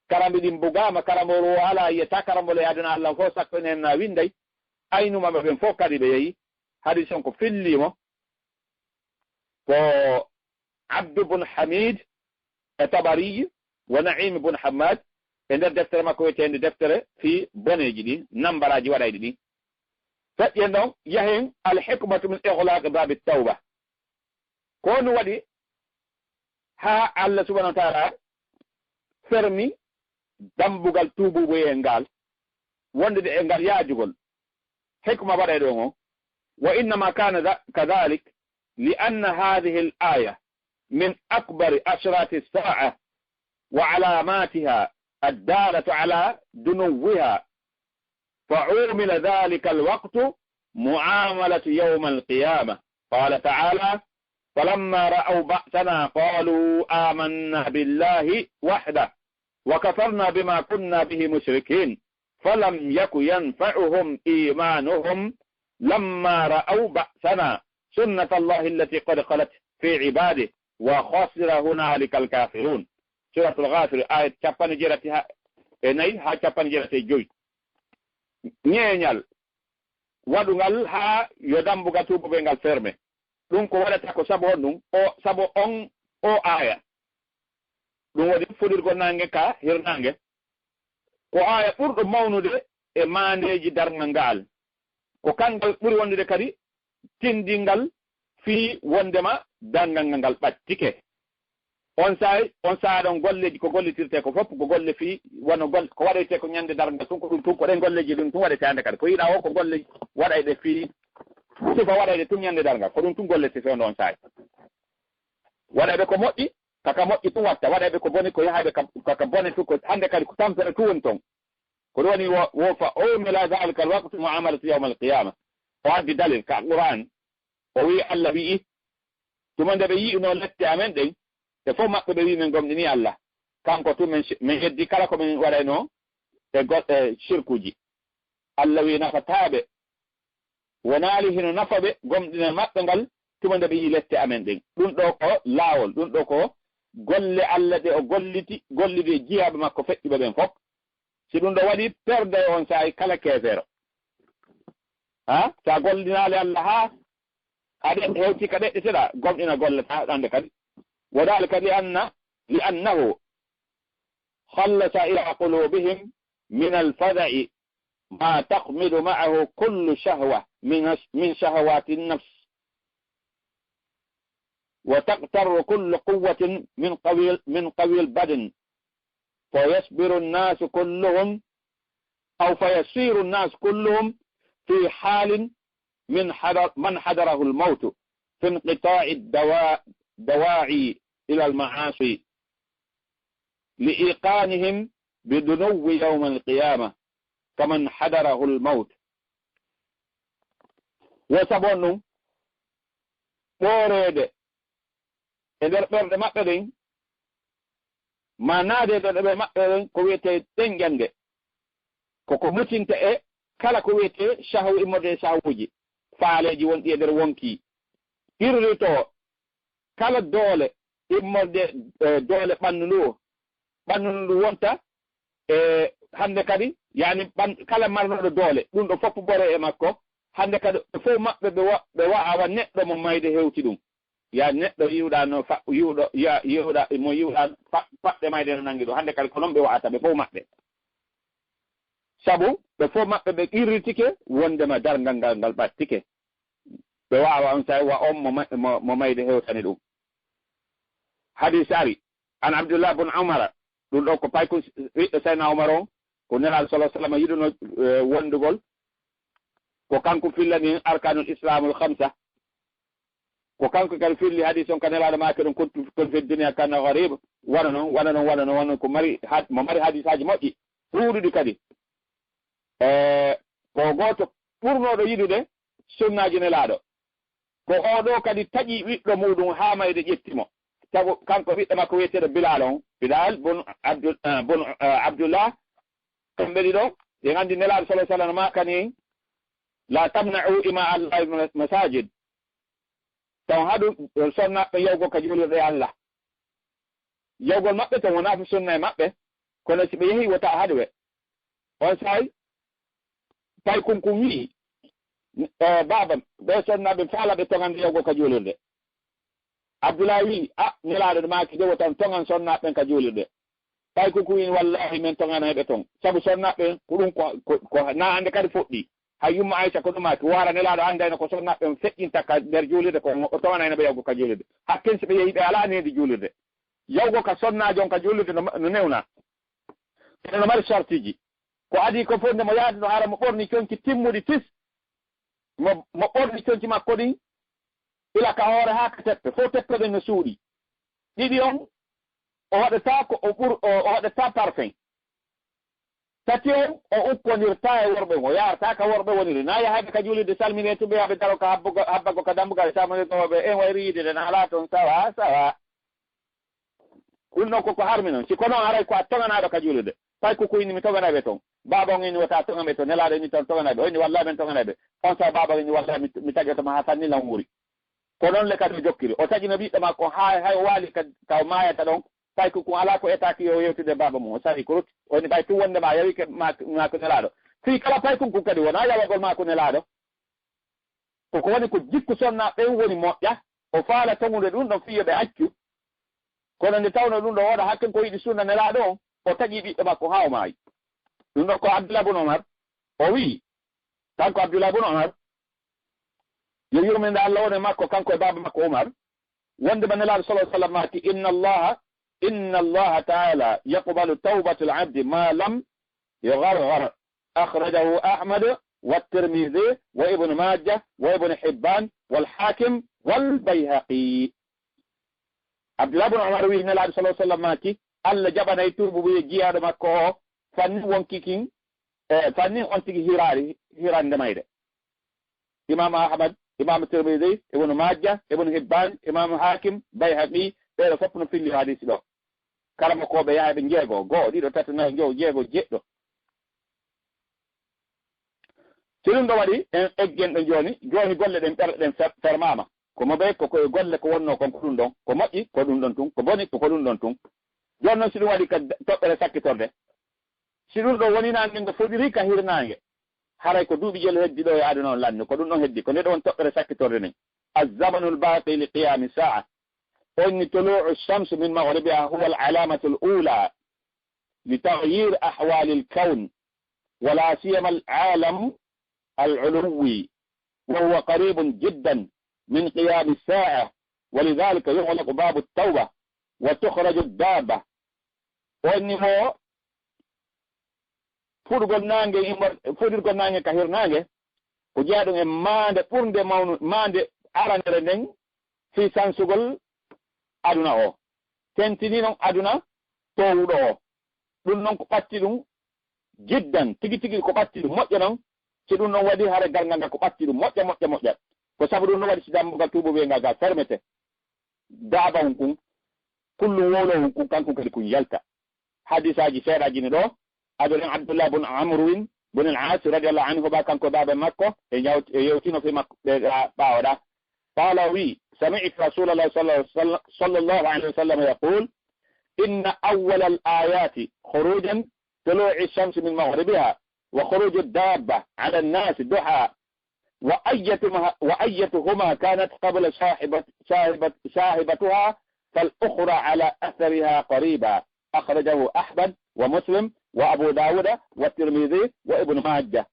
karambi ɗin bugaama, karambol o alaa, yiyata karambol e aduna Allah fof, sakko enen na winday, aynuma ɓe ɓen fof kadi ɓe yehi. Hadis on ko fillii mo, ko Abdu bun Hamid e Tabari, wa Naim bun Hammad, e nder deftere makko wiyeteende deftere fii boneeji ɗi, nambaraaji waɗayɗi ɗi. Feƴƴen ɗon, yahen al hikmatu min iglaqi babi tawba. Ko honɗum waɗi haa Allah subhanahu wa ta'ala fermi dambugal tuubuubuyee ngal, wondude e ngal yaajugol? Hikma waɗay ɗon on, wa innama kana dha-, kadhalik, li anna hadhihi al aya min akbari ashrati as sa'a wa alamatiha addalatu ala dunuwiha, فعومل ذلك الوقت معاملة يوم القيامة. قال تعالى: فلما رأوا بأسنا قالوا آمنا بالله وحده وكفرنا بما كنا به مشركين، فلم يك ينفعهم إيمانهم لما رأوا بأسنا سنة الله التي قد خلت في عباده وخسر هنالك الكافرون. Suratul Ghafir, ayat cappanɗe jeetati ha-, e nayi haa cappanɗe jeetati e joy. Ñeeñal waɗungal haa yo dambugal tuubuɓe ngal ferme. Ɗum ko waɗata ko sabu honɗum? O, sabu on, o aya. Ɗum woni fuɗirgol naange ka hirnaange. Ko aya ɓurɗo mawnude e maandeeji darngal ngaal. Ko kangal ɓuri wondude kadi tindingal fii wondema darngal ngal ɓattike. On saay, on saaya ɗon golleeji ko gollitirtee ko fof, ko golle fii, wano gol-, ko waɗaytee ko ñande darngal tun, ko ɗum tun, ko ɗen golleeji ɗum tun waɗetee hannde kadi. Ko yiɗaa o ko golle waɗayɗe fii, sifa waɗayɗe tun ñande darngal, ko ɗum tun golletee fewndo on saay. Waɗayɓe ko moƴƴi, kaka moƴƴi tun watta, waɗayɓe ko boni, ko yahayɓe ka, kaka bone tun, ko hannde kadi ko tampere tun woni ton. Ko ɗum woni wo, wo fa umila dhalika alwaqtu muamalatu yawm alqiyama. O addi dalil ka Qur'an. O wi'i, Allah wi'i, tuma nde ɓe yi'unoo lette amen ɗen, ɓe fof maɓɓe ɓe wi'i, "Men gomɗinii Allah." Kanko tun men, men yeddi kala ko men waɗaynoo e go-, e sirkuuji. Allah wi'i, "Nafataa ɓe." Wonaali hino nafa ɓe gomɗinal maɓɓe ngal tuma nde ɓe yi'i lette amen ɗen. Ɗum ɗoo ko laawol, ɗum ɗoo ko golle Allah ɗe o golliti, gollidi e jiyaaɓe makko feƴƴuɓe ɓen fof. Si ɗum ɗoo waɗi, perde on saa'i kala keefeero. Ha? Sa gollinaali Allah haa a ɗe-, hewti ka ɗeɗɗeteɗaa, gomɗina gollata hannde kadi. Wa dhalika li anna, li annahu khallasa ila qulubihim min al-fada'i ma taqmidu ma'ahu kullu shahwa min, min shahawati an-nafs. وتقتر كل قوة من قوي، من قوي البدن، فيصبر الناس كلهم، أو فيصير الناس كلهم في حال من حضر، من حضره الموت، في انقطاع الدوا-، الدواعي إلى المعاصي، لإيقانهم بدنو يوم القيامة، كمن حضره الموت. Wo sabu on ɗum, ɓooreede e nder ɓerɗe maɓɓe ɗen, ma naade e nder ɓerɗe maɓɓe ɗen ko wiyetee ɗenƴande, ko ko mutinta e kala ko wiyetee shahwu, immorde e shahwuuji, faaleeji wonɗi e nder wonkii, qirritoo kala doole immorde, e doole ɓanndu ndu, ɓanndu ndu wonta e hannde kadi, yaani ɓan-, kala marnooɗo doole, ɗum ɗo fof ɓore e makko. Hannde kadi, ɓe fof maɓɓe ɓe wa-, ɓe wa'awa neɗɗo mo mayde hewti ɗum. Yaani neɗɗo yi'uɗaa no fa-, yi'uɗo, ya-, yi'uɗaa mo yi'uɗaa fa-, faɗde mayde no nangi ɗum. Hannde kadi ko non ɓe wa'ata ɓe fof maɓɓe. Sabu ɓe fof maɓɓe ɓe qirritike wondema darngal ngal, ngal ɓattike. Ɓe wa'awa on saa'i wa on mo ma-, mo, mo mayde hewtani ɗum. Hadis ari, an Abdullah bun Umara, ɗum ɗo ko paykun ɓiɗɗo Sayyidina Umar on, ko Nelaaɗo sallallahu alaihi wasallam yiɗuno, eh, wondugol. Ko kanko fillani en arkanul Islamul khamsa. Ko kanko kadi filli hadis on ka Nelaaɗo maaki ɗum, "Kuntu, kun fi dunya kana gharib." Wano non, wano non, wano non, wano non, ko mari had-, mo mari hadisaaji moƴƴi, ɗuuɗuɗi kadi. Eh, ko gooto ɓurnooɗo yiɗude sunnaaji Nelaaɗo. Ko oo ɗoo kadi taƴi ɓiɗɗo muuɗum haa mayde ƴetti mo. Tagu kanko ɓiɗɗo makko wiyeteeɗo Bilal on, Bilal bun Abdul-, eh, bun, eh, Abdullah, kamɓe ɗiɗo, en anndi Nelaaɗo sallallahu alaihi wasallam maakani en, "La tamna'u ima Allahi masajid." Taw haɗu sonnaaɓe yahugo ka juulirɗe Allah. Yawgol maɓɓe ton wonaa ko sunna e maɓɓe, kono si ɓe yehii wota haɗu ɓe. On saa'i, Paykunkun wi'i, "Eh, baaba, ɓee sonnaaɓe faala ɓe toŋande yawgol ka juulirde." Abdullahi wi'i, "A, Nelaaɗo maaki de wota on toŋan sonnaaɓe ɓen ka juulirde." Paykunkun wi'i, "Wallaahi, men toŋanay ɓe ton. Sabu sonnaaɓe ɓen, ko ɗum ko, ko, ko naa hande kadi fuɗɗii. Hay yumma Aysa ko ɗum maaki, wo hara Nelaaɗo anndayno ko sonnaaɓe ɓen feƴƴinta ka nder juulirde, ko o toŋanayno ɓe yawgol ka juulirde. Hakken si ɓe yehii ɓe alaa neendi juulirde. Yawgol ka sonnaajo on ka juulirde no, no newnaa. Kono no mari sartiiji. Ko adii ko fof nde mo yaadi no hara mo ɓorni conci timmuɗi tis. Mo, mo ɓorni conci makko ɗin, ila ka hoore haa ka teppe, fof teppe ɗen no suuɗi. Ɗiɗi on, o waɗataa ko o ɓur-, o, o waɗataa parfum. Tati on, o ukkondirtaa e worɓe, o yaarataa ka worɓe woniri. Na yahayɓe ka juulirde salminee tun ɓe haa ɓe daro ka habbugo, habbago ka dambugal salminee tun ɓe, en wayri yiide nde na alaa ton, sawa, sawa. Ɗum ɗon koko harmi non. Si ko non haray ko a toŋanaaɗo ka juulirde. Paykunkun inni mi toŋanay ɓe ton. Baaba on inni wota toŋan ɓe ton. Nelaaɗo inni ton toŋanay ɓe. O inni wallaahi men toŋanay ɓe. On saa'i baaba on inni wallaahi mi, mi taƴoto ma haa sanni lan wuuri. Ko non le kadi o jokkiri. O taƴino ɓiɗɗo makko haa, hay o waali ka, ka o maayata ɗon. Paykunkun alaa ko etaaki yo yewtude baaba mum. O saa'i kurut. O inni ɓay tun wonde ma yawike ma, ma ko Nelaaɗo. Fii kala Paykunkun kadi wonaa yawagol ma ko Nelaaɗo. Ko ko woni ko jikku sonnaaɓe ɓen woni moƴƴa, o faala toŋude ɗum ɗon fii yo ɓe accu. Kono nde tawnoo ɗum ɗon oɗo hakken ko yiɗi sunna Nelaaɗo on, o taƴi ɓiɗɗo makko haa o maayi. Ɗum ɗon ko Abdullah bun Omar, o wi'i, kanko Abdullah bun Omar, yo yurmeende Allah wone makko, kanko e baaba makko Omar, wonde ma Nelaaɗo sallallahu alaihi wasallam maaki, "Inna Allaha, inna Allaha ta'ala yaqbalu tawbatal abdi ma lam yugharghar." Akhrajahu Ahmad wa Tirmidhi wa Ibn Majah wa Ibn Hibban wal Hakim wal Bayhaqi. Abdullah ibn Umar wi'i Nelaaɗo sallallahu alaihi wasallam maaki, Allah jaɓanay tuubu wi'e jiyaaɗo makko o, fanni wonki kin, eh, fanni on tigi hiraari, hirande mayre. Imam Ahmad, Imam Tirmidhi, Ibn Majah, Ibn Hibban, Imam Hakim, Bayhaqi, ɓeeɗo fof no filli hadisi ɗo. Kala mo ko ɓe yaha ɓe jeego, go'o, ɗiɗo, tato, nayo, njowo, jeego, jeɗɗo. Si ɗum ɗo waɗi, en eggen ɗo jooni, jooni golle ɗen ɓerɗe ɗen fer-, fermaama. Ko mo ɓe, ko koye golle ko wonnoo kon ko ɗum ɗon, ko moƴƴi, ko ɗum ɗon tun, ko boni, ko, ko ɗum ɗon tun. Jooni non si ɗum waɗi ka toɓɓere sakkitorde, si ɗum ɗo woni naange ngo foɗiri ka hirnaange, haray ko duuɓi jelu heddi ɗo e aduna on lanni, ko ɗum ɗon heddi, ko nde ɗon toɓɓere sakkitorde nden. الزمن الباقي لقيام الساعة. On ni طلوع الشمس من مغربها هو العلامة الأولى لتغيير أحوال الكون، ولا سيما العالم العلوي، وهو قريب جدا من قيام الساعة، ولذلك يغلق باب التوبة وتخرج الدابة. On ni mo fuɗugol naange, immor-, fuɗirgol naange ka hirnaange, ko jeyaa ɗum e maande ɓurnde mawnu-, maande aranere nden fii sansugol aduna o. Tentini non aduna toowuɗo o. Ɗum non ko ɓatti ɗum jiddan, tigi tigi ko ɓatti ɗum moƴƴa non. Si ɗum non waɗi, hara galngal ngal ko ɓatti ɗum moƴƴa, moƴƴa, moƴƴa. Ko sabu ɗum non waɗi si dambugal tuubu wi'e ngal gal fermete. Daaba hun kun, kullum wowlo hun kun, kankun kadi kun yalta. Hadisaaji seeɗaaji ne ɗo, adoren Abdullah bun Amr win, bun al-As radiyallahu anhu, ba kanko baaba makko, e nyaw-, e yewtino fi makko, ɓe, a, ɓaawo ɗa. Qala wi, sami'tu Rasulallah sall-, sall-, sallallahu alayhi wa sallam yaqul, inna awwalal ayati khurujan tulu'i shamsi min maghribiha wa khuruju dabba ala nasi duha. وأيتما-، وأيتهما كانت قبل صاحبة-، صاحبة-، صاحبتها فالأخرى على أثرها قريبا. أخرجه أحمد ومسلم وأبو داود والترمذي وابن ماجه.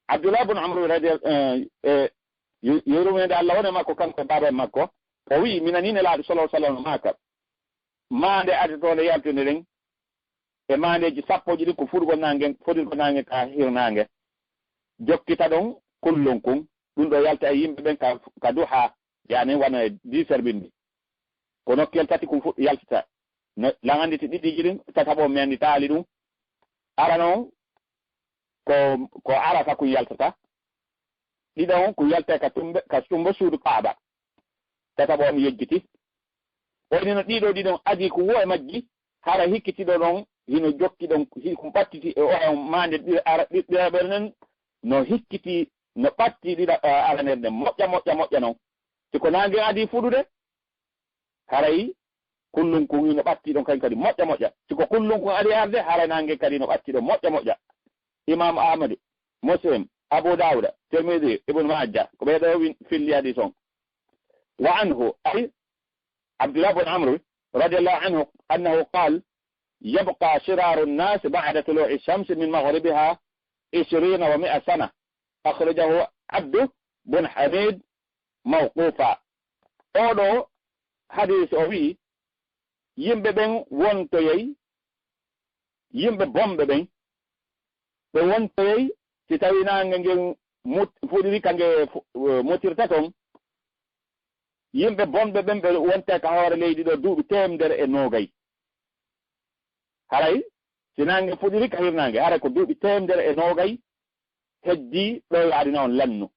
Abdullah ibn Amr radi-, eh, eh, yu-, yurmeende Allah wone makko, kanko e baaba makko, o wi'i, mi nanii Nelaaɗo sallallahu alaihi wasallam maaka, maande adotoo nde yaltunde nden, e maandeeji sappo e ɗiɗi ko fuɗugol naange, fuɗirgol naange ka hirnaange. Jokkita ɗon kullun kun, ɗum ɗo yalta e yimɓe ɓen ka, ka duha, yaani wano e dix heures bimbi. Ko nokkel tati kun fuɗ-, yaltata. No, lan annditi ɗiɗiiji ɗin, tataɓo mi anndi taali ɗum. Arano on, ko, ko Arafa kun yaltata. Ɗiɗo on kun yalta ka tumbe, ka tumbo suudu Kaaba. Tataɓo on yejjiti. O ino ɗiɗo ɗiɗon adii ko wo e majji, hara hikkitiɗo ɗon hino jokki ɗon, hi-, ko ɓattiti e oya on maande ɗi-, ara-, ɗiɗaɓere nden, no hikkiti, no ɓatti ɗiɗa-, a, aranere nden. Moƴƴa, moƴƴa, moƴƴa non. Si ko naange adii fuɗude, haray Kullunkun hino ɓatti ɗon kañ kadi moƴƴa moƴƴa. Si ko kullunkun ari arde, haray naange kadi no ɓatti ɗon moƴƴa moƴƴa. Imam Ahmadu, Muslim, Abu Dawuda, Tirmidhi, Ibn Majah, ko ɓee ɗoo win-, filli hadis on. Wa anhu, ay Abdullah bin Amr radiyallahu anhu, annahu qal, yabqa shiraru nnas ba'da tulu'i shamsi min maghribiha ishrina wa mi'a sana. Akhrajahu Abdu bin Hamid mawqufa. Oo ɗoo hadis o wi'i, yimɓe ɓen wontoyay, yimɓe bonɓe ɓen, ɓe wontoyay si tawii naange ngen mut-, fuɗiri ka nge fu-, eh, mutirta ton. Yimɓe bonɓe ɓen ɓe wontay ka hoore leydi ɗoo duuɓi teemedere e noogay. Haray si naange fuɗiri ka hirnaange, haray ko duuɓi teemedere e noogay heddii ɗoo yo aduna on lannu.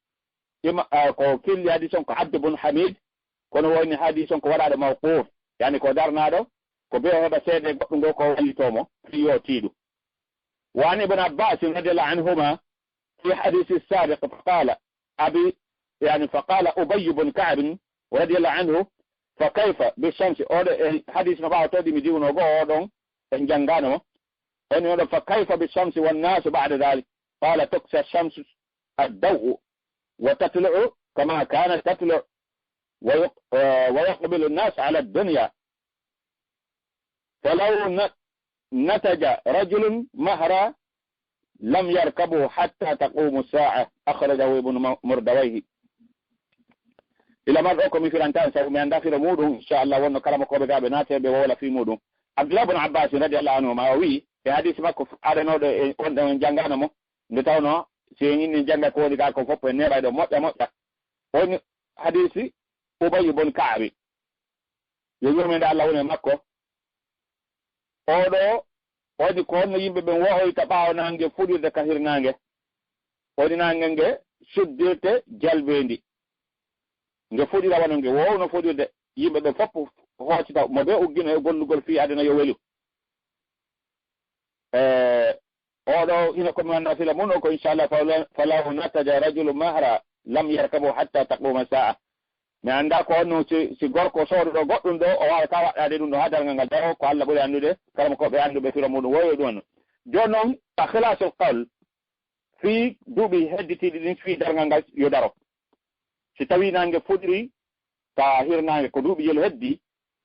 Ima, ah, ko filli hadis on ko Abdu bun Hamid, kono woni hadis on ko waɗaaɗo mawquf, yani ko darnaaɗo, ko bee o heɓa seede goɗɗum ngoo ko wallitoo mo, fii yo tiiɗu. Wa an Ibn Abbas radiyallahu anhuma fi hadisi sabiq fa qala, Abi, yani, fa qala Ubay bun Ka'b radiyallahu anhu, fa kayfa bi shamsi, oo ɗoo e hadis no ɓaawo too ɗi mi diwno goo oo ɗon, en janngaano mo. Woni oo ɗoo, fa kayfa bi shamsi wan nasu ba'da dhalik? Qala tuksa shamsu ad-daw'u wa tatlu'u kama kanat tatlu'u wa yuq-, eh, wa yuqbilu an-nas ala ad-dunya. Falaw na-, nataja rajulun mahra lam yarkabu hatta taqumu sa'a. Akhrajahu Ibn Ma-, Murdawayhi. Ila mar ɗoo ko mi firanta en, sabu mi anndaa firo muuɗum, inchallah, wonno kala mo ko ɓe gaa ɓe naate ɓe wowla fii muuɗum. Abdullah ibn Abbas radiyallahu anhu ma o wi'i, e hadis makko adanooɗo e on ɗon en janngaano mo, nde tawnoo si en inni jannga ko woni gaa ko fof en neeɓay ɗo moƴƴa moƴƴa. Woni hadisi Ubay ibn Ka'bi. Yo yurmeende Allah wone makko. Oo ɗoo, woni ko honno yimɓe ɓen wo'oyta ɓaawo naange fuɗirde ka hirnaange? Woni naange nge suddirte jalbeendi. Nge fuɗira wano nge wowno fuɗirde. Yimɓe ɓen fof hoocita mo bee uggino e gollugol fii aduna yo welu. E Oo ɗoo, hino ko mi wannaa fila mun o ko, inchallah, fala-, falaw nataja rajulu mahra lam yarkabu hatta taquma sa'a. Mi anndaa ko honno si, si gorko sooduɗo goɗɗum ɗoo, o waawata waɗɗaade ɗum ɗoo haa darngal ngal daro, ko Allah ɓuri anndude, kala mo ko ɓe annduɓe firo muuɗum woyo ɗum annu. Jooni non, a khilasul qawl, fii duuɓi hedditiiɗi ɗin, fii darngal ngal yo daro. Si tawii naange fuɗiri ka hirnaange ko duuɓi jelu heddi,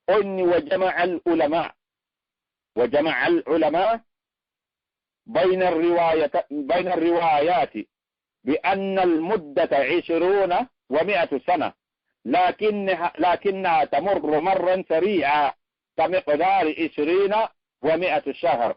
onni wa jama'a al ulama, wa jama'a al ulama bayna riwayata-, bayna riwayati bi anna al muddata ishruna wa mi'atu sana, lakinnaha, lakinnaha tamurru marran sari'a ka miqdari ishrina wa mi'atu shahr.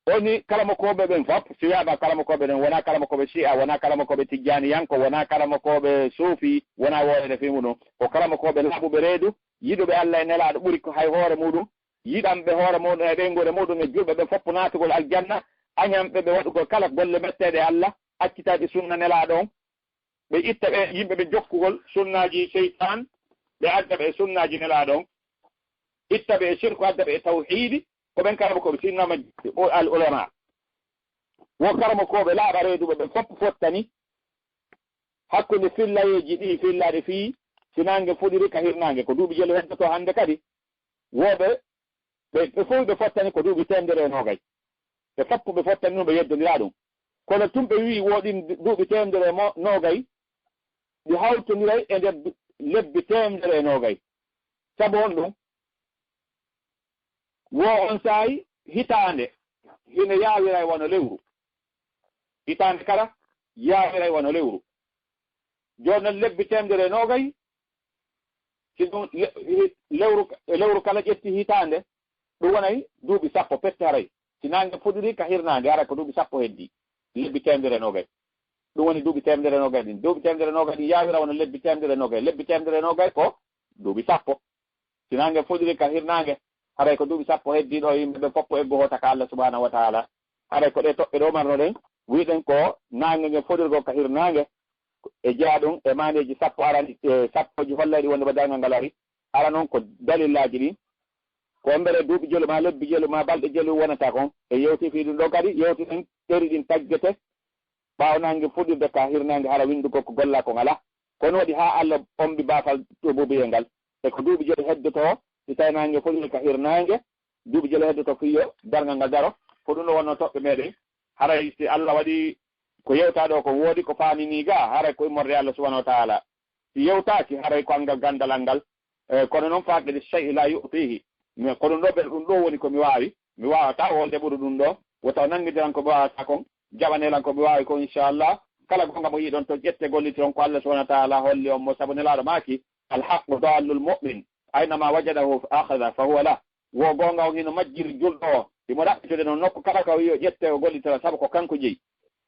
Woni kala mo ko ɓe ɓen fof, si wiyaama kala mo ko ɓe ɗen, wonaa kala mo ko ɓe Shi'a, wonaa kala mo ko ɓe Tijjaaniyanko, wonaa kala mo ko ɓe Suufi, wonaa woorede fii muɗum. Ko kala mo ko ɓe laaɓuɓe reedu, yiɗuɓe Allah e Nelaaɗo ɓuri ko hay hoore muɗum, yiɗanɓe hoore muɗum e ɓeynguure muɗum e julɓe ɓe fof naatugol aljanna, añanɓe ɓe waɗugol kala golle metteeɗe Allah, accitayɓe sunna Nelaaɗo on, ɓe itta ɓe yimɓe ɓe jokkugol sunnaaji seytaan, ɓe adda ɓe e sunnaaji Nelaaɗo on, itta ɓe e sirku, adda ɓe e tawhiidi, ko ɓen kala ko ɓe sinnama al ulama. Wo kala mo ko ɓe laaɓa reeduɓe ɓe fof fottani hakkunde fillayeeji ɗi fillaaɗi fii si naange fuɗiri ka hirnaange, ko duuɓi jelu heddoto hannde kadi. Wooɓe ɓe, ɓe fof ɓe fottani ko duuɓi teemedere e noogay. Ɓe fof ɓe fottani ɗum, ɓe yeddondiraa ɗum. Kono tun ɓe wi'i wo ɗin duuɓi teemedere e mo-, noogay, ɗi hawtondiray e nder du-, lebbi teemedere e noogay. Sabu honɗum? Wo on saa'i hitaande hino yaawiray wano lewru. Hitaande kala yaawiray wano lewru. Jooni non lebbi teemedere e noogay, si ɗum le-, hi-, lewru, lewru kala ƴetti hitaande, ɗum wonay duuɓi sappo pette haray. Si naange fuɗiri ka hirnaange, haray ko duuɓi sappo heddii. Lebbi teemedere e noogay. Ɗum woni duuɓi teemedere e noogay ɗin. Duuɓi teemedere e noogay ɗin yaawira wano lebbi teemedere e noogay. Lebbi teemedere e noogay ko duuɓi sappo. Si naange fuɗiri ka hirnaange, haray ko duuɓi sappo heddii ɗo, yimɓe ɓe fof eggu hoota ka Allah subhanahu wa ta'ala. Haray ko ɗee toɓɓe ɗoo marnoɗen, wi'ɗen ko naange nge fuɗirgol ka hirnaange, e jeyaa ɗum e maaneeji sappo arani, e sappooji hollayɗi wonde ba darngal ngal ari. Ara non ko dalillaaji ɗin. Ko mbele duuɓi jelu maa lebbi jelu maa balɗe jelu wonata kon. E yewti fii ɗum ɗoo kadi, yewti ɗen ɗeri ɗin taggete. Ɓaawo naange fuɗirde ka hirnaange, hara winndugol ko gollaa kon alaa. Kono waɗi haa Allah ombi baafal rububiyya ngal. E ko duuɓi joy heddotoo, Si tawi naange foɗi ka hirnaange, duuɓi jele heddoto fii yo darngal ngal daro, ko ɗum ɗo wonno toɓɓe meɗen. Haray si Allah waɗi ko yewtaa ɗo ko woodi ko faami nii ga, haray ko immorde Allah subhanahu wa taala. Si yewtaaki, haray ko anngal ganndal anngal. Eh, kono noon faaqidi shay'i la yu'tihi. Mais ko ɗum ɗo ɓe ɗum ɗo woni ko mi waawi. Mi waawataa wonde ɓuri ɗum ɗo. Wota o nanngidiran ko mi waawataa kon, jaɓanelan ko mi waawi kon, inchallah. Kala goonga mo yiɗon to ƴette gollitiron ko Allah subhanahu wa taala holli on mo, sabu nelaaɗo maaki, "Al haqqu dallul mu'min, aynama wajadahu akhadha fa huwa lah." Wo goonga on hino majjiri julɗo o, himo ɗaɓɓitude noon nokku kala ka wi'i o ƴette o gollitira, sabu ko kanko jeyi.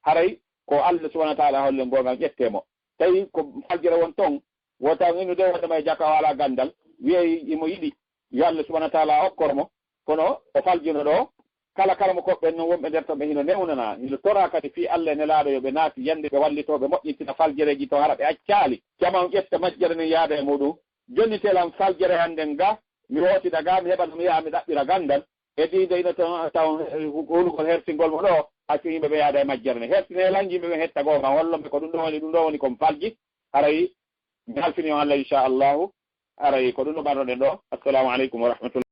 Haray ko Allah subhanahu wa taala holli on goonga on ƴette mo. Tawi ko faljere won ton, wota on innude wonde ma e jaka o alaa ganndal, wiyey imo yiɗi yo Allah subhanahu wa taala okkor mo, kono o faljino ɗo. Kala kala mo koɓɓen noon wonɓe nder ton ɓe hino newnana, hino toraa kadi fii Allah e nelaaɗo yo ɓe naati yande ɓe wallitoo ɓe moƴƴintina faljereeji ton, hara ɓe accaali jama on ƴetta majjere nden yaada e muɗum. Jonnitelan faljere hannden ga, mi wootina ga, mi heɓa no mi yaha mi ɗaɓɓira ganndal. E ɗi nde ino taw, taw, eh, hulugol hertingol mo ɗo, accu yimɓe ɓe yaada e majjere nden. Hertine lan yimɓe ɓe hetta goonga, hollo ɓe ko ɗum ɗo woni, ɗum ɗo woni kon falji. Haray mi halfini on Allah, inchallahu. Haray ko ɗum ɗo ɓarnoɗen ɗo. Assalamu aleykum wa rahmatullah.